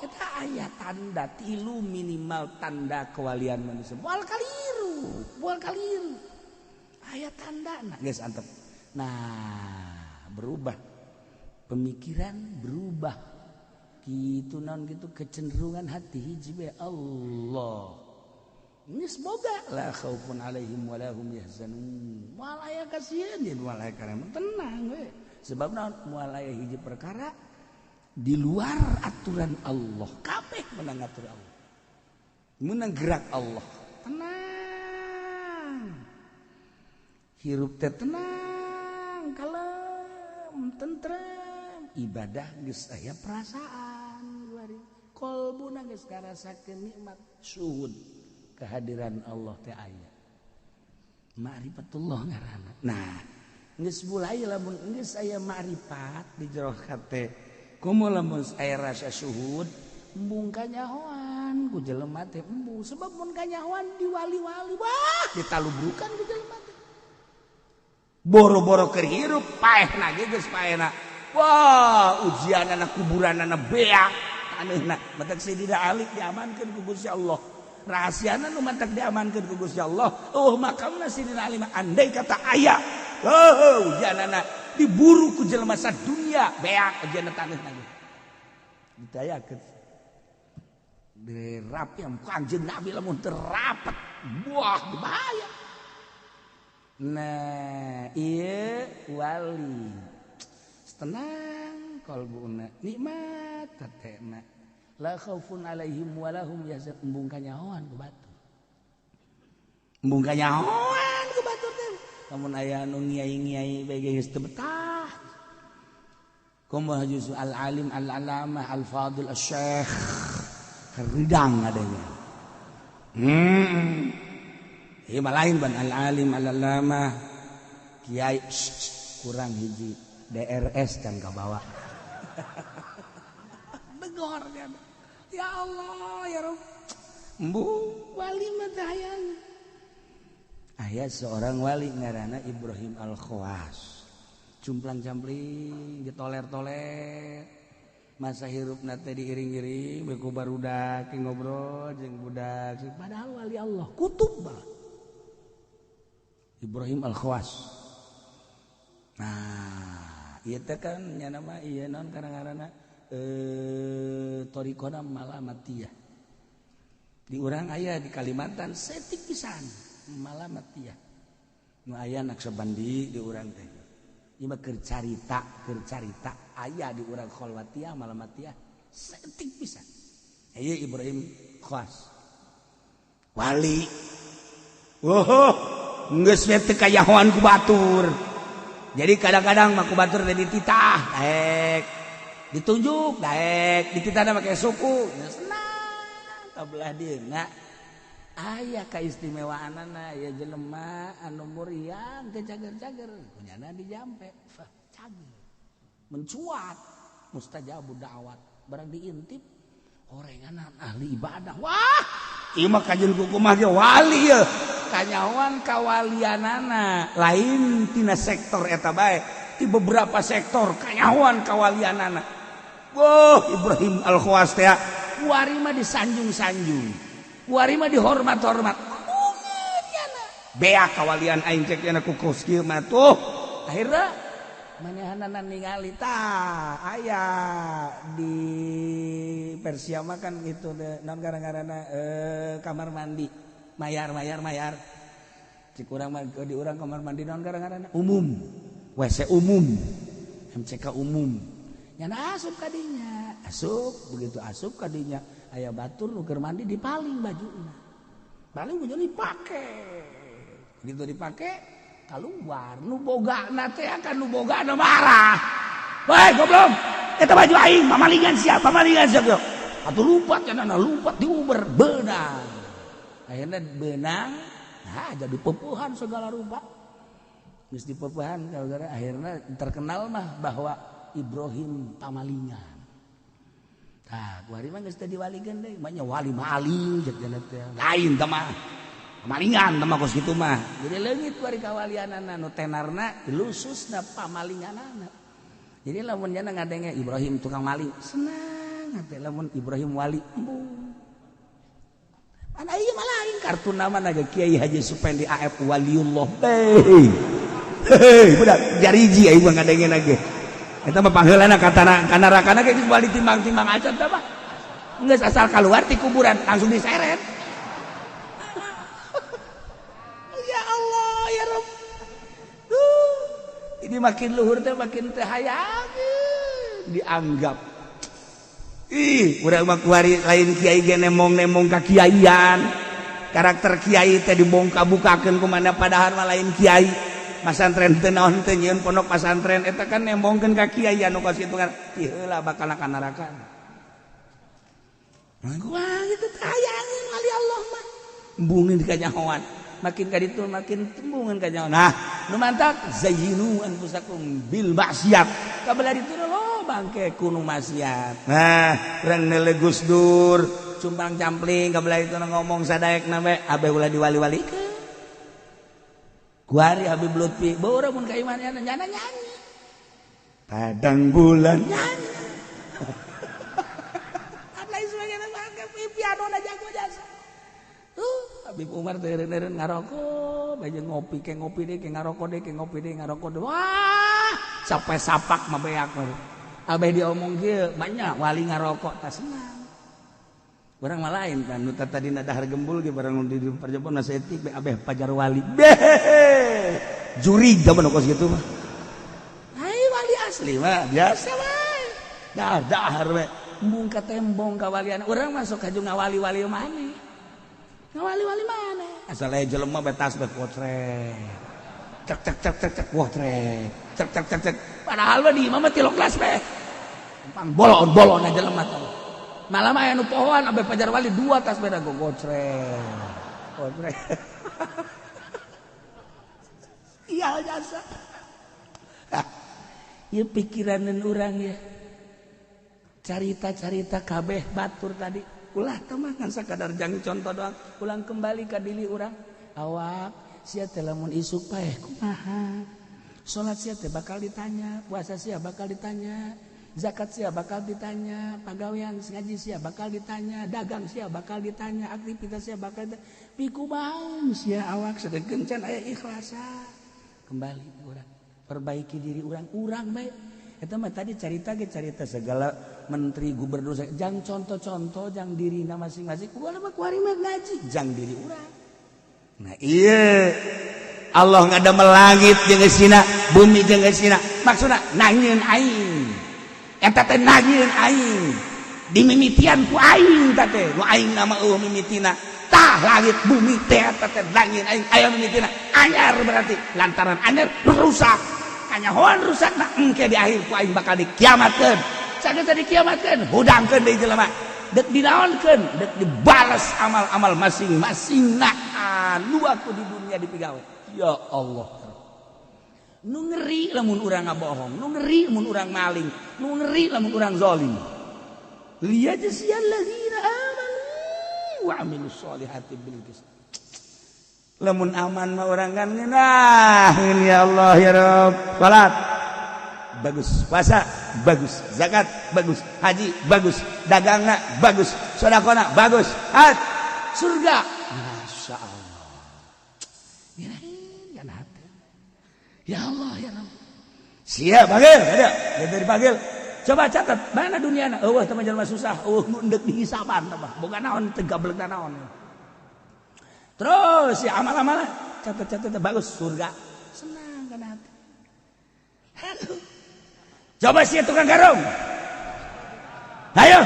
Eta aya tanda tilu minimal tanda kewalian manusia. Moal kaliru, moal kaliru. Aya tanda nah geus antep. Nah, berubah. Pemikiran berubah. Kitu naon kitu kecenderungan hati hiji bae Allah. Geus boga la khaufun alaihim wa lahum yahzanun. Moal aya kasieun jeung moal aya karema tenang we. Sebab naon moal aya hiji perkara di luar aturan Allah. Kabeh menang atur Allah. Menang gerak Allah. Tenang. Hirup teh tenang, kalem, tentrem. Ibadah geus aya perasaan kuari. Kolbuna geus ngarasakeun nikmat syuhud. Kehadiran Allah teh aya. Ma'rifatullah ngaranna. Nah, geus mulai lamun geus aya ma'rifat di jero hate. Komo lamun aya rasa syuhud, embung kanyahoan ku jelema teh embung sebab mun kanyahoan diwali-wali wah ditalubrukan ku jelema teh. Boro-boro keur hirup paehna ge geus paehna. Wah, ujianana kuburanana beak taneuhna. Matak Sayyidina Ali diamankeun ku Gusti Allah. Rahasiana nu mantak diamankeun ku Gusti Allah. Oh, makamna Sidina Ali mah andai kata aya. Oh, ujianana diburu ku jelema sadunya, beak ujianna taneuhna ge. Ditayakeun. Dirap yang Kanjeng Nabi lamun teu rapet, buah bahaya. Nah, ieu wali. Tenang kalbuna, nikmat hatena. La khaufun alaihim wa lahum yahzanun. Embung kanyahoan ku batur. Embung kanyahoan ku batur teh. Lamun aya anu ngiai-ngiai bae geus teu betah. Kumaha juzu al-alim al-alamah al-fadil asy-syekh. Keridang adanya. Ieu mah lain ban al-alim al-alamah kiai kurang hiji DRS kan kabawa. Begor kan. Ya Allah ya Rabb. Embu wali mah hayang. Aya seorang wali ngaranna Ibrahim Al-Khawas. Cumplang-campling ditoler-toler. Masa hirupna teh diiring-iring we ku barudak ngobrol jeung budak. Padahal wali Allah kutub bae. Ibrahim Al-Khawas. Nah, ieu teh kan nya nama ieu naon ngaranna thariqona Malamatiyah. Di urang aya di Kalimantan setik pisan Malamatiyah. Nu aya Naksabandi di urang teh. Ieu mah keur carita aya di urang Khalwatiyah Malamatiyah setik pisan. Ieu Ibrahim Khawas. Wali. Oh, geus we teu kayahoan ku batur. Jadi kadang-kadang mah ku batur teh dititah, daek. Ditunjuk, daek, dititahna make suku. Senang kabelah dieuna. Aya kaistimewaanana aya jelema anu muriang teu cager-cager, kunyana dijampe, cager. Mencuat, mustajabud da'wat, barang diintip orenganan ahli ibadah. Wah, ieu mah kajeun kukumah ge wali ye. Kanyawan kawalianana lain tina sektor eta bae, di beberapa sektor kanyawan kawalianana. Wah, Ibrahim Al-Khawas teh kuari mah disanjung-sanjung, kuari mah dihormat-hormat. Bea kawalian aing cek nya ku kos kieu mah tuh. Akhirna manehanana ningali tah aya di Persia mah kan gitu naon gara-garana kamar mandi mayar mayar mayar. Cik urang mah di urang kamar mandi naon gara-garana umum, WC umum, MCK umum. Nyana asup kadinya, asup begitu asup kadinya aya batur nu keur mandi dipaling bajuna. Paling bajuna dipake. Begitu dipake keluar nu bogana teh akan nu bogana marah. Woi goblok, eta baju aing pamalingan sia, pamalingan sia. Atuh lumpat cenah lumpat diuber beunang. Akhirnya beunang, nah jadi pepuhan segala rupa. Geus dipepuhan gara-gara akhirnya terkenal mah bahwa Ibrahim pamalingan. Tah, kuari mah geus teu diwalikeun deui, mah nya wali maling jeung cenah teh. Lain teh mah. Pamalingan teh mah kos kitu mah. Jadi leungit kuari kawalianana nu tenarna lususna pamalinganana. Jadi lamun nya ngadenge Ibrahim tukang maling, senang hati lamun Ibrahim wali. Embung. Mana ieu mah lain kartu nama naga Kiai Haji Supendi AF Waliullah. Hei. Hei, budak jariji aing mah ngadenge ge. Eta mah pangheulana katana kana rakana ge geus wali timbang-timbang acan teh mah. Geus asal keluar ti kuburan langsung diseret. Ya Allah ya Rabb. Ini makin luhur teh makin teh hayang dianggap. Ih, urang mah kuari lain kiai ge nemong-nemong ka kiaian. Karakter kiai teh dibongka-bukakeun kumana padahal mah lain kiai. Pasantren teu naon teh nyieun pondok pasantren eta kan nembongkeun ka kiai anu kos kitu kan. Ih heula bakal ka neraka. Wah, gitu tayangeun wali Allah mah. Embungeun kanyahoan. Makin ka ditu makin tembungeun kanyahoan. Nah, nu mantak zayyinu anfusakum bil maksiat. Kabelah ditu lo bangke kuno maksiat. Nah, urang neuleuh Gus Dur, cumpang campling kabelah itu ngomong sadaekna we abeh ulah diwali-walikeun. Kuari Habib Lutfi, bawa mun ka imannya nyana nyanyi. Padang bulan nyanyi. Lain sebagainya make piano na jago jasa. Habib Umar teh eureun ngarokok, bae ngopi ke ngopi deui ke ngarokok deui ke ngopi deui ngarokok deui. Wah, sampai sapak mah beak mah. Abeh diomong kieu, banyak wali ngarokok tah senang. Barang mah lain kan nu tadina dahar gembul ge barang di perjepon saeutik be abeh pajar wali. Beh. Juri zaman kos kitu mah. Ai wali asli mah biasa wae. Dahar dahar we. Embung ka tembong kawalian. Urang masuk ka ngawali-wali maneh. Ngawali-wali maneh. Asal aya jelema be tas be kotrek. Cek cek cek cek cek kotrek. Cek cek cek cek. Padahal mah di imah mah tilok kelas be. Pang bolon-bolon jelema teh. Malam aya nu pohoan abe pajar wali dua tas beda gocrek. Gocrek. Iya jasa. Ieu pikiranan urang ya. Carita-carita kabeh batur tadi. Ulah teh mah ngan sakadar jang contoh doang. Ulang kembali ka diri urang. Awak Sia teh lamun isuk paeh kumaha? Salat sia teh bakal ditanya, puasa sia bakal ditanya, zakat sia bakal ditanya, pagawean ngaji sia bakal ditanya, dagang sia bakal ditanya, aktivitas sia bakal ditanya. Pikumaha sia awak sedengkeun can aya ikhlasa. Kembali urang perbaiki diri urang bae. Eta mah tadi carita ge carita segala menteri gubernur jang contoh-contoh jang dirina masing-masing. Kumaha mah kuari mah ngaji jang diri urang. Nah iya Allah ngadamel langit jeung eusina, bumi jeung eusina. Maksudna nangieun aing. Eta teh nangieun aing. Dimimitian ku aing ta teh. Nu aing nama eueuh mimitina. Tah langit bumi teh eta teh nangieun aing aya mimitina. Anyar berarti lantaran anyar rusak. Kanyahoan rusakna engke di akhir ku aing bakal dikiamatkeun. Sageusa dikiamatkeun, hudangkeun deui jelema. Dek dinaonkeun, dek dibales amal-amal masing-masing nah anu aku di dunia dipigawe. Ya Allah. Nu ngeri lamun urang ngabohong, nu ngeri lamun urang maling, nu ngeri lamun urang zalim. Liyajziyalladzina amanu wa amilus solihati bil qist. Lamun aman mah urang kan ngeunah, ya Allah ya Rabb. Salat bagus, puasa bagus, zakat bagus, haji bagus, dagangna bagus, sedekahna bagus, hat surga. Masya Allah. Ya Allah ya Rabb. Siap panggil, ada dari panggil. Coba catat mana duniana? Eueuh teh jelema susah, eueuh nu endek dihisaban teh mah. Boga naon teu gablek naon. Terus ya amal-amalan catat-catat bagus surga. Senang kana hati. Aduh. Coba sih tukang karung. Ayo.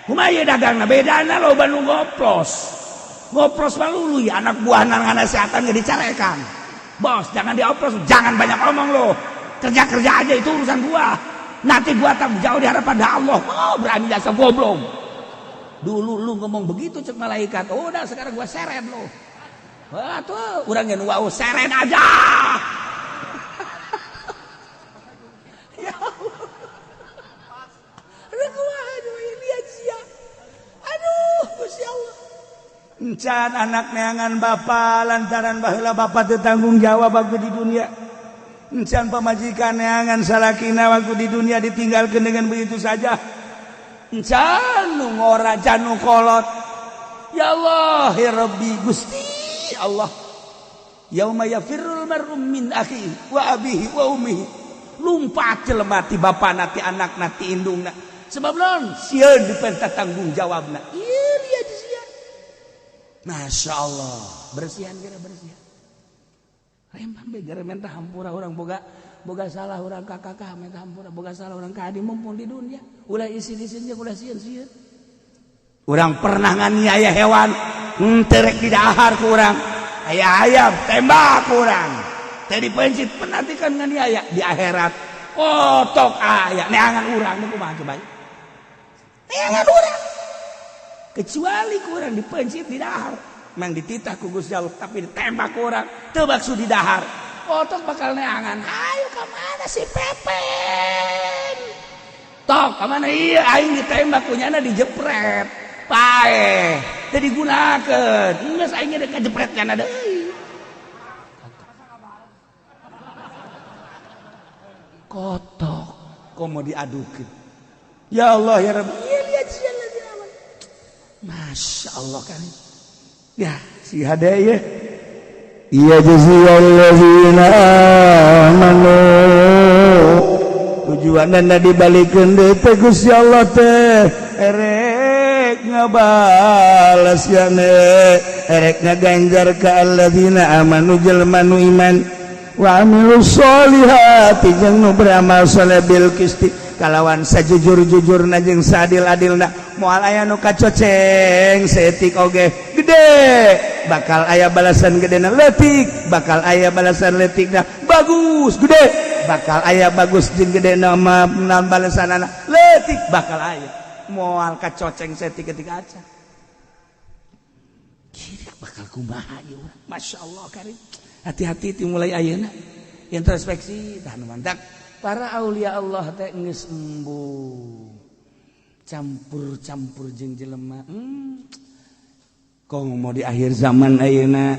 Kumaha ieu dagangna? Bedana loba nu ngoplos. Ngoplos mah luluy anak buah nang nasehatan ge dicarekan. Bos, jangan dioplos, jangan banyak omong lo. Kerja-kerja aja itu urusan gua. Nanti gua tanggung jawab di hadapan Allah. Oh, berani jasa goblok. Dulu lu ngomong begitu cek malaikat. Oh, udah sekarang gua seret lo. Wah, tuh urang yang wow seret aja. Ya Allah. Aduh, lihat sia. Aduh, Gusti Allah. Encan anak neangan bapa lantaran baheula bapa teu tanggung jawab waktu di dunia. Encan pamajikan neangan salakina waktu di dunia ditinggalkan dengan begitu saja. Encan nu ngora can nu kolot. Ya Allah ya Rabbi Gusti Allah. Yauma yafirrul mar'u min akhihi wa abihi wa ummihi. Lumpat jelema ti bapana ti anakna ti indungna. Sebab naon? Sieun dipenta tanggung jawabna. Ieu lihat sia. Masya Allah, bersihan kira bersihan. Remang be gara minta hampura urang boga boga salah urang ka kakak minta hampura boga salah urang ka adi mumpung di dunia. Ulah isin-isin jeung ulah sieun-sieun. Urang pernah nganiaya hewan, terek didahar ku urang. Aya ayam tembak ku urang. Teh dipencit penantikan nganiaya di akhirat. Kotok aya neangan urang nu kumaha coba. Neangan urang. Kecuali kurang dipencit di dahar mang dititah ku Gusti Allah tapi ditembak kurang teu maksud di dahar kotok bakal neangan. Ayo ka mana si Pepen tok ka mana ieu aing ditembak kunyana dijepret paeh teu digunakeun geus aing ge kajepret kana deui Kotok komo diadukeun. Ya Allah ya Rabbi. Iya lihat sia. Masya Allah kan. Ya si hade ya. Iya jaziyallazina amanu. Tujuanna dibalikeun deui teh Gusti Allah teh erek ngabales yane erek ngaganjar ka alladzina amanu jelema nu iman wa amilus solihati jeung nu beramal soleh bil qisti kalawan sajujur-jujurna jeung saadil-adilna moal aya nu kacoceng saeutik oge gede bakal aya balasan gedena leutik bakal aya balasan leutikna bagus gede bakal aya bagus jeung gedena mah balasanana leutik bakal aya moal kacoceng saeutik ketika aca bakal kumaha ieu. Masya Allah karim. Hati-hati ti mulai ayeuna introspeksi tah nu mantak para aulia Allah teh geus embung campur-campur jeung jelema. Kong mau di akhir zaman ayeuna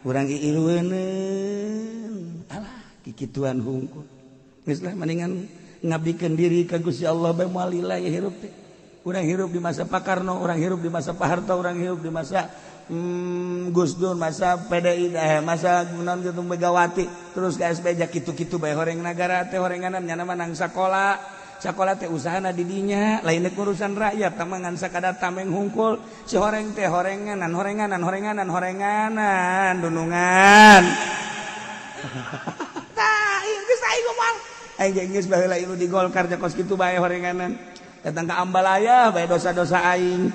Urang iilueuneun. Alah, kikituan hungkul. Geus lah mendingan ngabdikeun diri ka Gusti Allah bae moal lila ya hirup teh. Urang hirup di masa Pak Karno, urang hirup di masa Pak Harto, urang hirup di masa Gus Dur, masa PDI, masa naon kitu Megawati, terus ke SBY kitu-kitu bae horeng nagara teh horenganan nyana mah nang sakola. Sakola teh usahana di dinya, lain urusan rakyat, tah ngan sakadar tameng hungkul, si horeng teh horenganan, horenganan, horenganan, horenganan, dunungan. Tah, ieu geus aing ngomong. Aing ge geus baheula ilu di Golkar kos kitu bae horenganan. Datang ke Ambalaya bae dosa-dosa aing.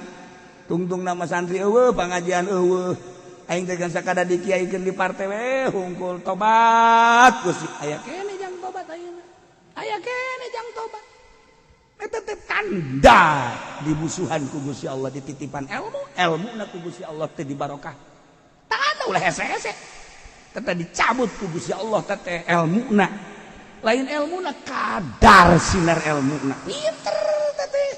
Tungtung nama santri eueuh, pangajian eueuh. Aing teh sakadar dikiaikeun di partai we hungkul tobat Gusti. Aya keneh jang tobat ayeuna. Aya keneh jang tobat. Eta teh tanda dimusuhan ku Gusti Allah dititipan ilmu, ilmuna ku Gusti Allah teh dibarokah. Tanda ulah hese-hese. Teh dicabut ku Gusti Allah teh ilmuna. Lain ilmuna kadar sinar ilmuna. Pinter teh.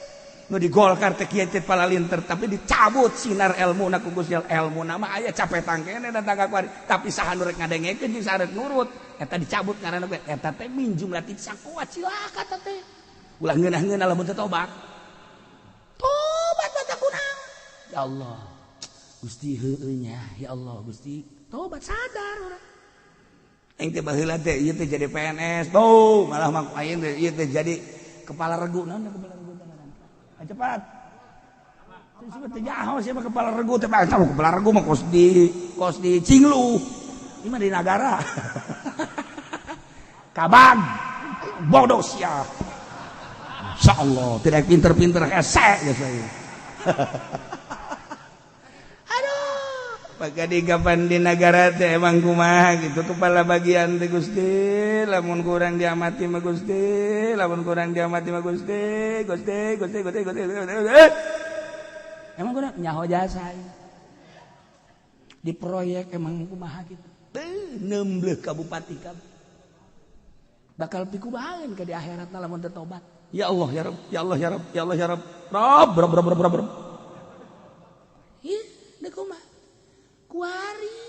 Nu di Golkar teh kieu teh palalinter tapi dicabut sinar ilmuna ku Gusti Allah. Ilmuna mah aya capek tangkene datang ka kuari, tapi saha nu rek ngadengekeun jeung saha rek nurut. Eta dicabut ngaranna eta teh min jumlati saqwa cilaka teh. Ulah ngeunah-ngeunah lamun teu tobat. Tobat baca kunaon? Ya Allah. Gusti heueuh nya, ya Allah Gusti. Tobat sadar urang. Aing teh baheula teh ieu teh jadi PNS. Bau, malah mah aing teh ieu teh jadi kepala regu naon kepala regu teh ngaranna? Ah cepat. Terus teh jaho siapa kepala regu teh bang, kepala regu mah kos di Cinglu. Ini mah di nagara. Kabag. Bodoh sia. Insya Allah tidak pinter-pinter hese ya saya. Aduh, pagadi kapan di negara teh emang kumaha gitu kepala bagian teh Gusti, lamun kurang diamati mah Gusti, lamun kurang diamati mah Gusti, Gusti, Gusti, Gusti, Gusti, Gusti. Emang kurang nyaho jasa di proyek emang kumaha gitu. Nembleh ka bupati kabeh. Bakal pikumahaeun ke di akhirat lamun teu tobat. Ya Allah ya Rabb, ya Allah ya Rabb, ya Allah ya Rabb. Rabb, Rabb, Rabb, Rabb, Rabb. Ih, deuk kumaha? Kuari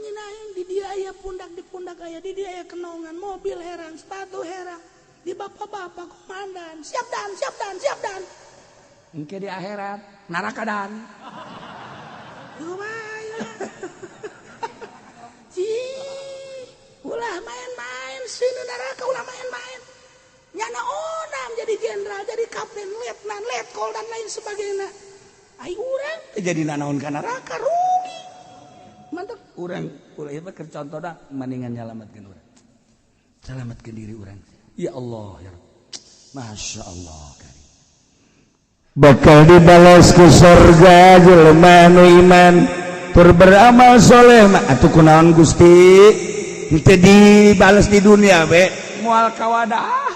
ngeunaheun di dia aya pundak di pundak aya di dia aya kenongan, mobil herang, sepatu herang. Di bapak-bapak komandan, siap dan, siap dan, siap dan. Engke di akhirat neraka dan. Kumaha? Cih, ulah main-main sini neraka ulah main-main. Nyana onam jadi jenderal, jadi kapten, letnan, letkol dan lain sebagainya. Ai urang teh jadi nanaon ka neraka rugi. Mantap urang ulah ieu mah keur contohna mendingan nyalametkeun urang. Selamatkeun diri urang. Ya Allah ya Rabb. Masya Allah karim. Bakal dibalas ke surga jelema nu iman tur beramal soleh mah. Atuh kunaon Gusti henteu dibales di dunia be? Moal kawadah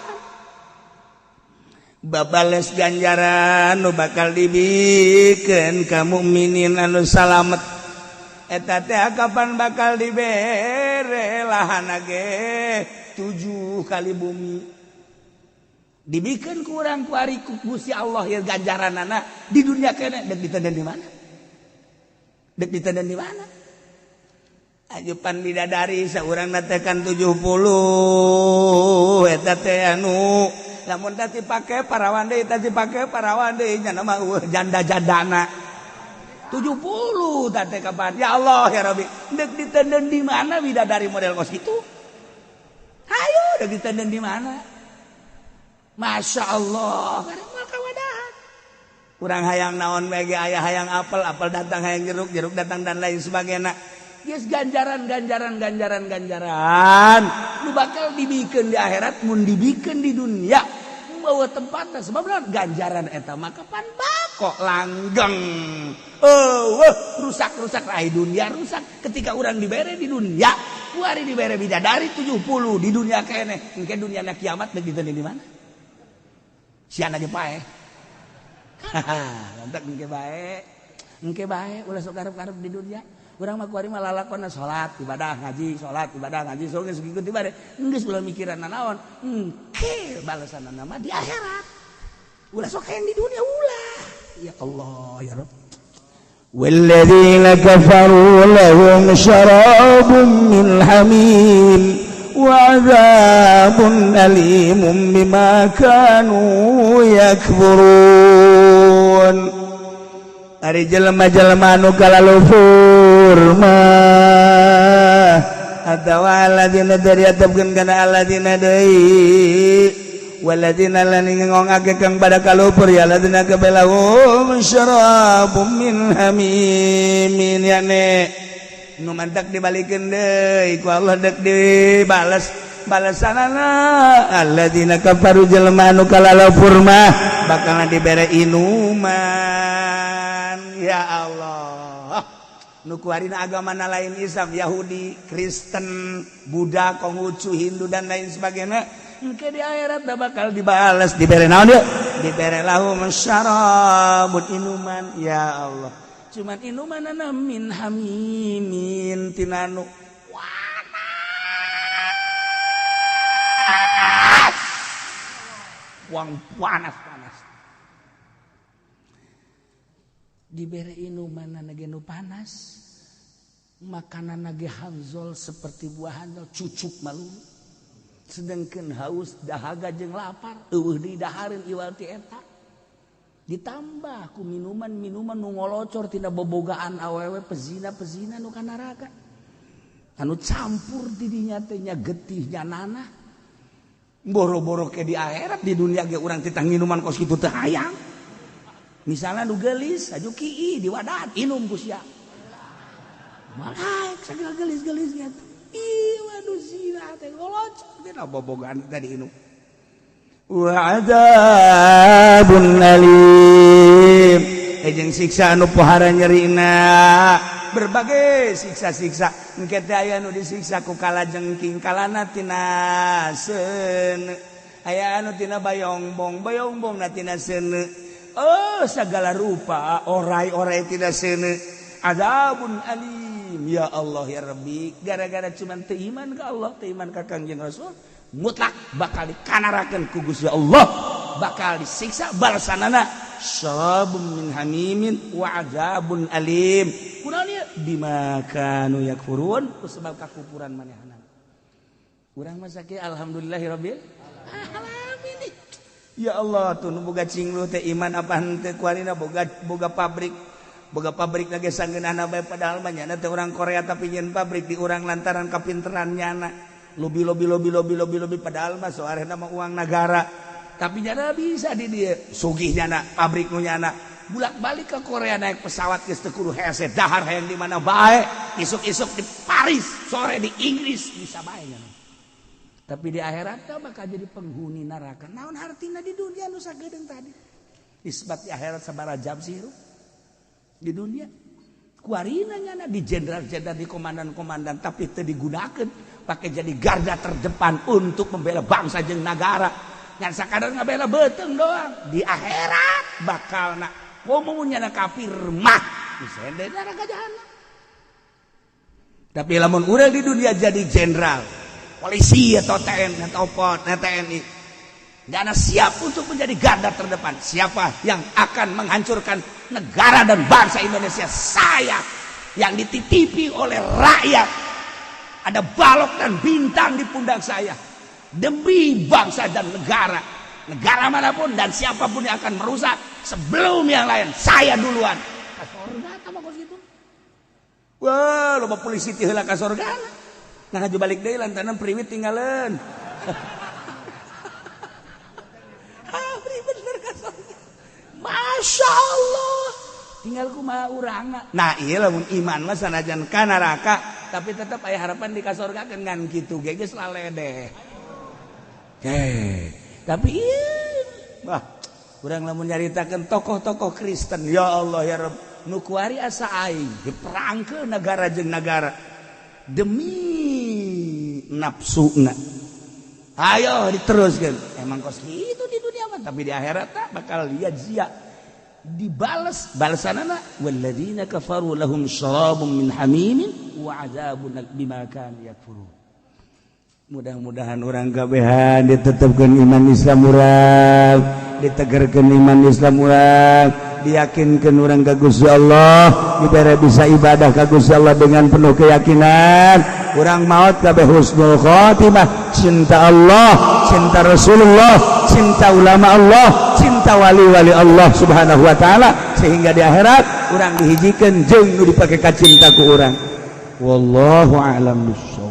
babales ganjaran nu bakal dibikeun ka mukminin anu salamet eta teh kapan bakal dibere lahana ge 7 kali bumi dibikin kurang ku ari ku Gusti Allah ya ganjaranana di dunia kene. Dek ditenden di mana, dek ditenden di mana? Ajupan bidadari saurang natekan 70 eta teh anu lamun teh dipake parawan deui, teh dipake parawan deui, nya mah eueuh janda-jandana 70 teh kapan. Ya Allah ya Rabbi, dek ditenden di mana bidadari model kos kitu? Hayu, dek ditenden di mana? Masya Allah. Kurang hayang naon bege aya, hayang apel apel datang, hayang jeruk jeruk datang, dan lain sebagainya. Yes, ganjaran ganjaran ganjaran ganjaran lu bakal dibikin di akhirat mun dibikin di dunia bawa tempatnya. Sebab ganjaran eta maka pan bako langgeng, oh rusak rusak rai dunia rusak. Ketika orang dibere di dunia kuari dibere bidadari 70 di dunia kene, engke dunia na kiamat begitu di mana sian aja pae. Mantap, engke bae, engke bae. Ulah sok karep-karep di dunia. Urang mah kuari mah lalakonna salat, ibadah, ngaji, salat, ibadah, ngaji, sok geus ngikuti ibadah. Geus ulah mikiran naon. Engke balasanna mah di akhirat. Ulah sok hayang di dunia ulah. Ya Allah ya Rabb. والذين كفروا لهم شراب من حميم وعذاب أليم بما كانوا يكفرون. Ari jelema-jelema anu kalalufur mah atawa alladzina dari atapkeun kana alladzina deui, waladzina lan ngongake kang pada kalupur ya alladzina kabelahum syarabum min hamimin, yakni nu mantak dibalikeun deui ku Allah, dek dibales balasanana. Alladzina kafaru, jelema anu kalalufur mah bakal dibere inuman. Ya Allah, nu kuarina agama lain Islam, Yahudi, Kristen, Buddha, Konghucu, Hindu, dan lain sebagainya, engke di akhirat bakal dibalas, dibere naon yeuh? Dibere lahum syarabun, inuman. Ya Allah, cuman inuman min hamimin, tina nu panas, wang panas panas. Dibere inuman ge nu panas, makanan ge hanzol, seperti buah hanzol, cucuk malu. Sedangkan haus dahaga jeung lapar euweuh didahareun iwal ti eta, ditambah ku minuman-minuman nu ngolocor tina bobogaan awewe pezina-pezina nu ka neraka, anu campur di dinya teh nya getih nya nanah. Boro-boro ke di akhirat, di dunia ge urang titah minuman kos kitu teh hayang. Misalnya nu gelis aju ki diwadahan inum ku sia, malaik segala gelis-gelis gitu. Ih, waduh, zina teh ngolocor tina bobogaan tadi inum. Wa adzabun alim, jeung siksa anu pohara nyerina. Berbagai siksa-siksa engke teh aya nu disiksa ku kalajengking, kalana tina seuneu, aya anu tina bayongbong, bayongbong na tina seuneu. Oh, segala rupa orai-orai tina seuneu. Adzabun alim. Ya Allah ya Rabbi, gara-gara cuman teu iman ka Allah, teu iman ka Kangjeng Rasul, mutlak bakal dikanarakeun ku Gusti Allah, bakal disiksa. Balasanana syarabun min hamimin wa adzabun alim. Kunaon ieu? Bima kanu yakfurun, ku sebab kakufuran manehna. Urang mah sakieu, alhamdulillahirabbil alamin. Ya Allah, tuh nu boga cinglu teh iman apa henteu kuarina? Boga boga pabrik, boga pabrik lagi sanggeunahna bae, padahal mah nyana teh orang Korea, tapi nyeun pabrik di urang lantaran kapinteran nyana lobi lobi lobi lobi lobi lobi, padahal mah soalna mah uang negara, tapi nyana bisa di dia sugih, nyana pabrik nu nyana bulak-balik ke Korea naik pesawat geus teu kudu hese, dahar hayang di mana bae, isuk-isuk di Paris, sore di Inggris bisa bae nyana. Tapi di akhirat bakal jadi penghuni neraka. Naon hartina di dunia nu sagedeung tadi isbat di akhirat sabaraha jam sih di dunia? Kuarina nyana di jenderal-jenderal, di komandan-komandan, tapi teu digunakan pakai jadi garda terdepan untuk membela bangsa jeung negara, ngan sakadar ngabela beuteung doang. Di akhirat bakal nak komo nyana kafir mah disende neraka jahanam. Tapi lamun urang di dunia jadi jenderal, polisi, atau TNI atau TNI dan siap untuk menjadi garda terdepan, siapa yang akan menghancurkan negara dan bangsa Indonesia, saya yang dititipi oleh rakyat, ada balok dan bintang di pundak saya demi bangsa dan negara, negara manapun dan siapapun yang akan merusak, sebelum yang lain saya duluan ke surga. Sama kos gitu. Wah, loba polisi ti heula ka surga. Nah, aju balik deui lantaran priwit tinggalan. Ah, bener ka surga. Masya Allah, tinggal kumaha urangna. Nah iya, lamun iman mah sanajan ka neraka tapi tetap aya harapan di kasorga kan. Ngan kitu ge geus lalede. Eh, tapi iya, wah, urang lamun nyaritakeun tokoh-tokoh Kristen, ya Allah ya Rabb, nu kuari asa aing diperangkeun negara jeung negara demi nafsuna. Ayo diteruskan, emang kos gitu di dunia mah, tapi di akhirat tak bakal lihat zia dibales. Balasanana walladzina kafaru lahum syarabun min hamimin wa adzabun bima kanu yakfurun. Mudah-mudahan orang kabehan ditetapkan iman Islam urang, ditegarkan iman Islam urang. Diyakinkan urang ka Gusti Allah, dibere bisa ibadah ka Gusti Allah dengan penuh keyakinan. Urang maut kabeh husnul khotimah, cinta Allah, cinta Rasulullah, cinta ulama Allah, cinta wali-wali Allah Subhanahu wa taala, sehingga di akhirat urang dihijikan jeung nu dipake kacinta ku urang. Wallahu a'lam bissawab.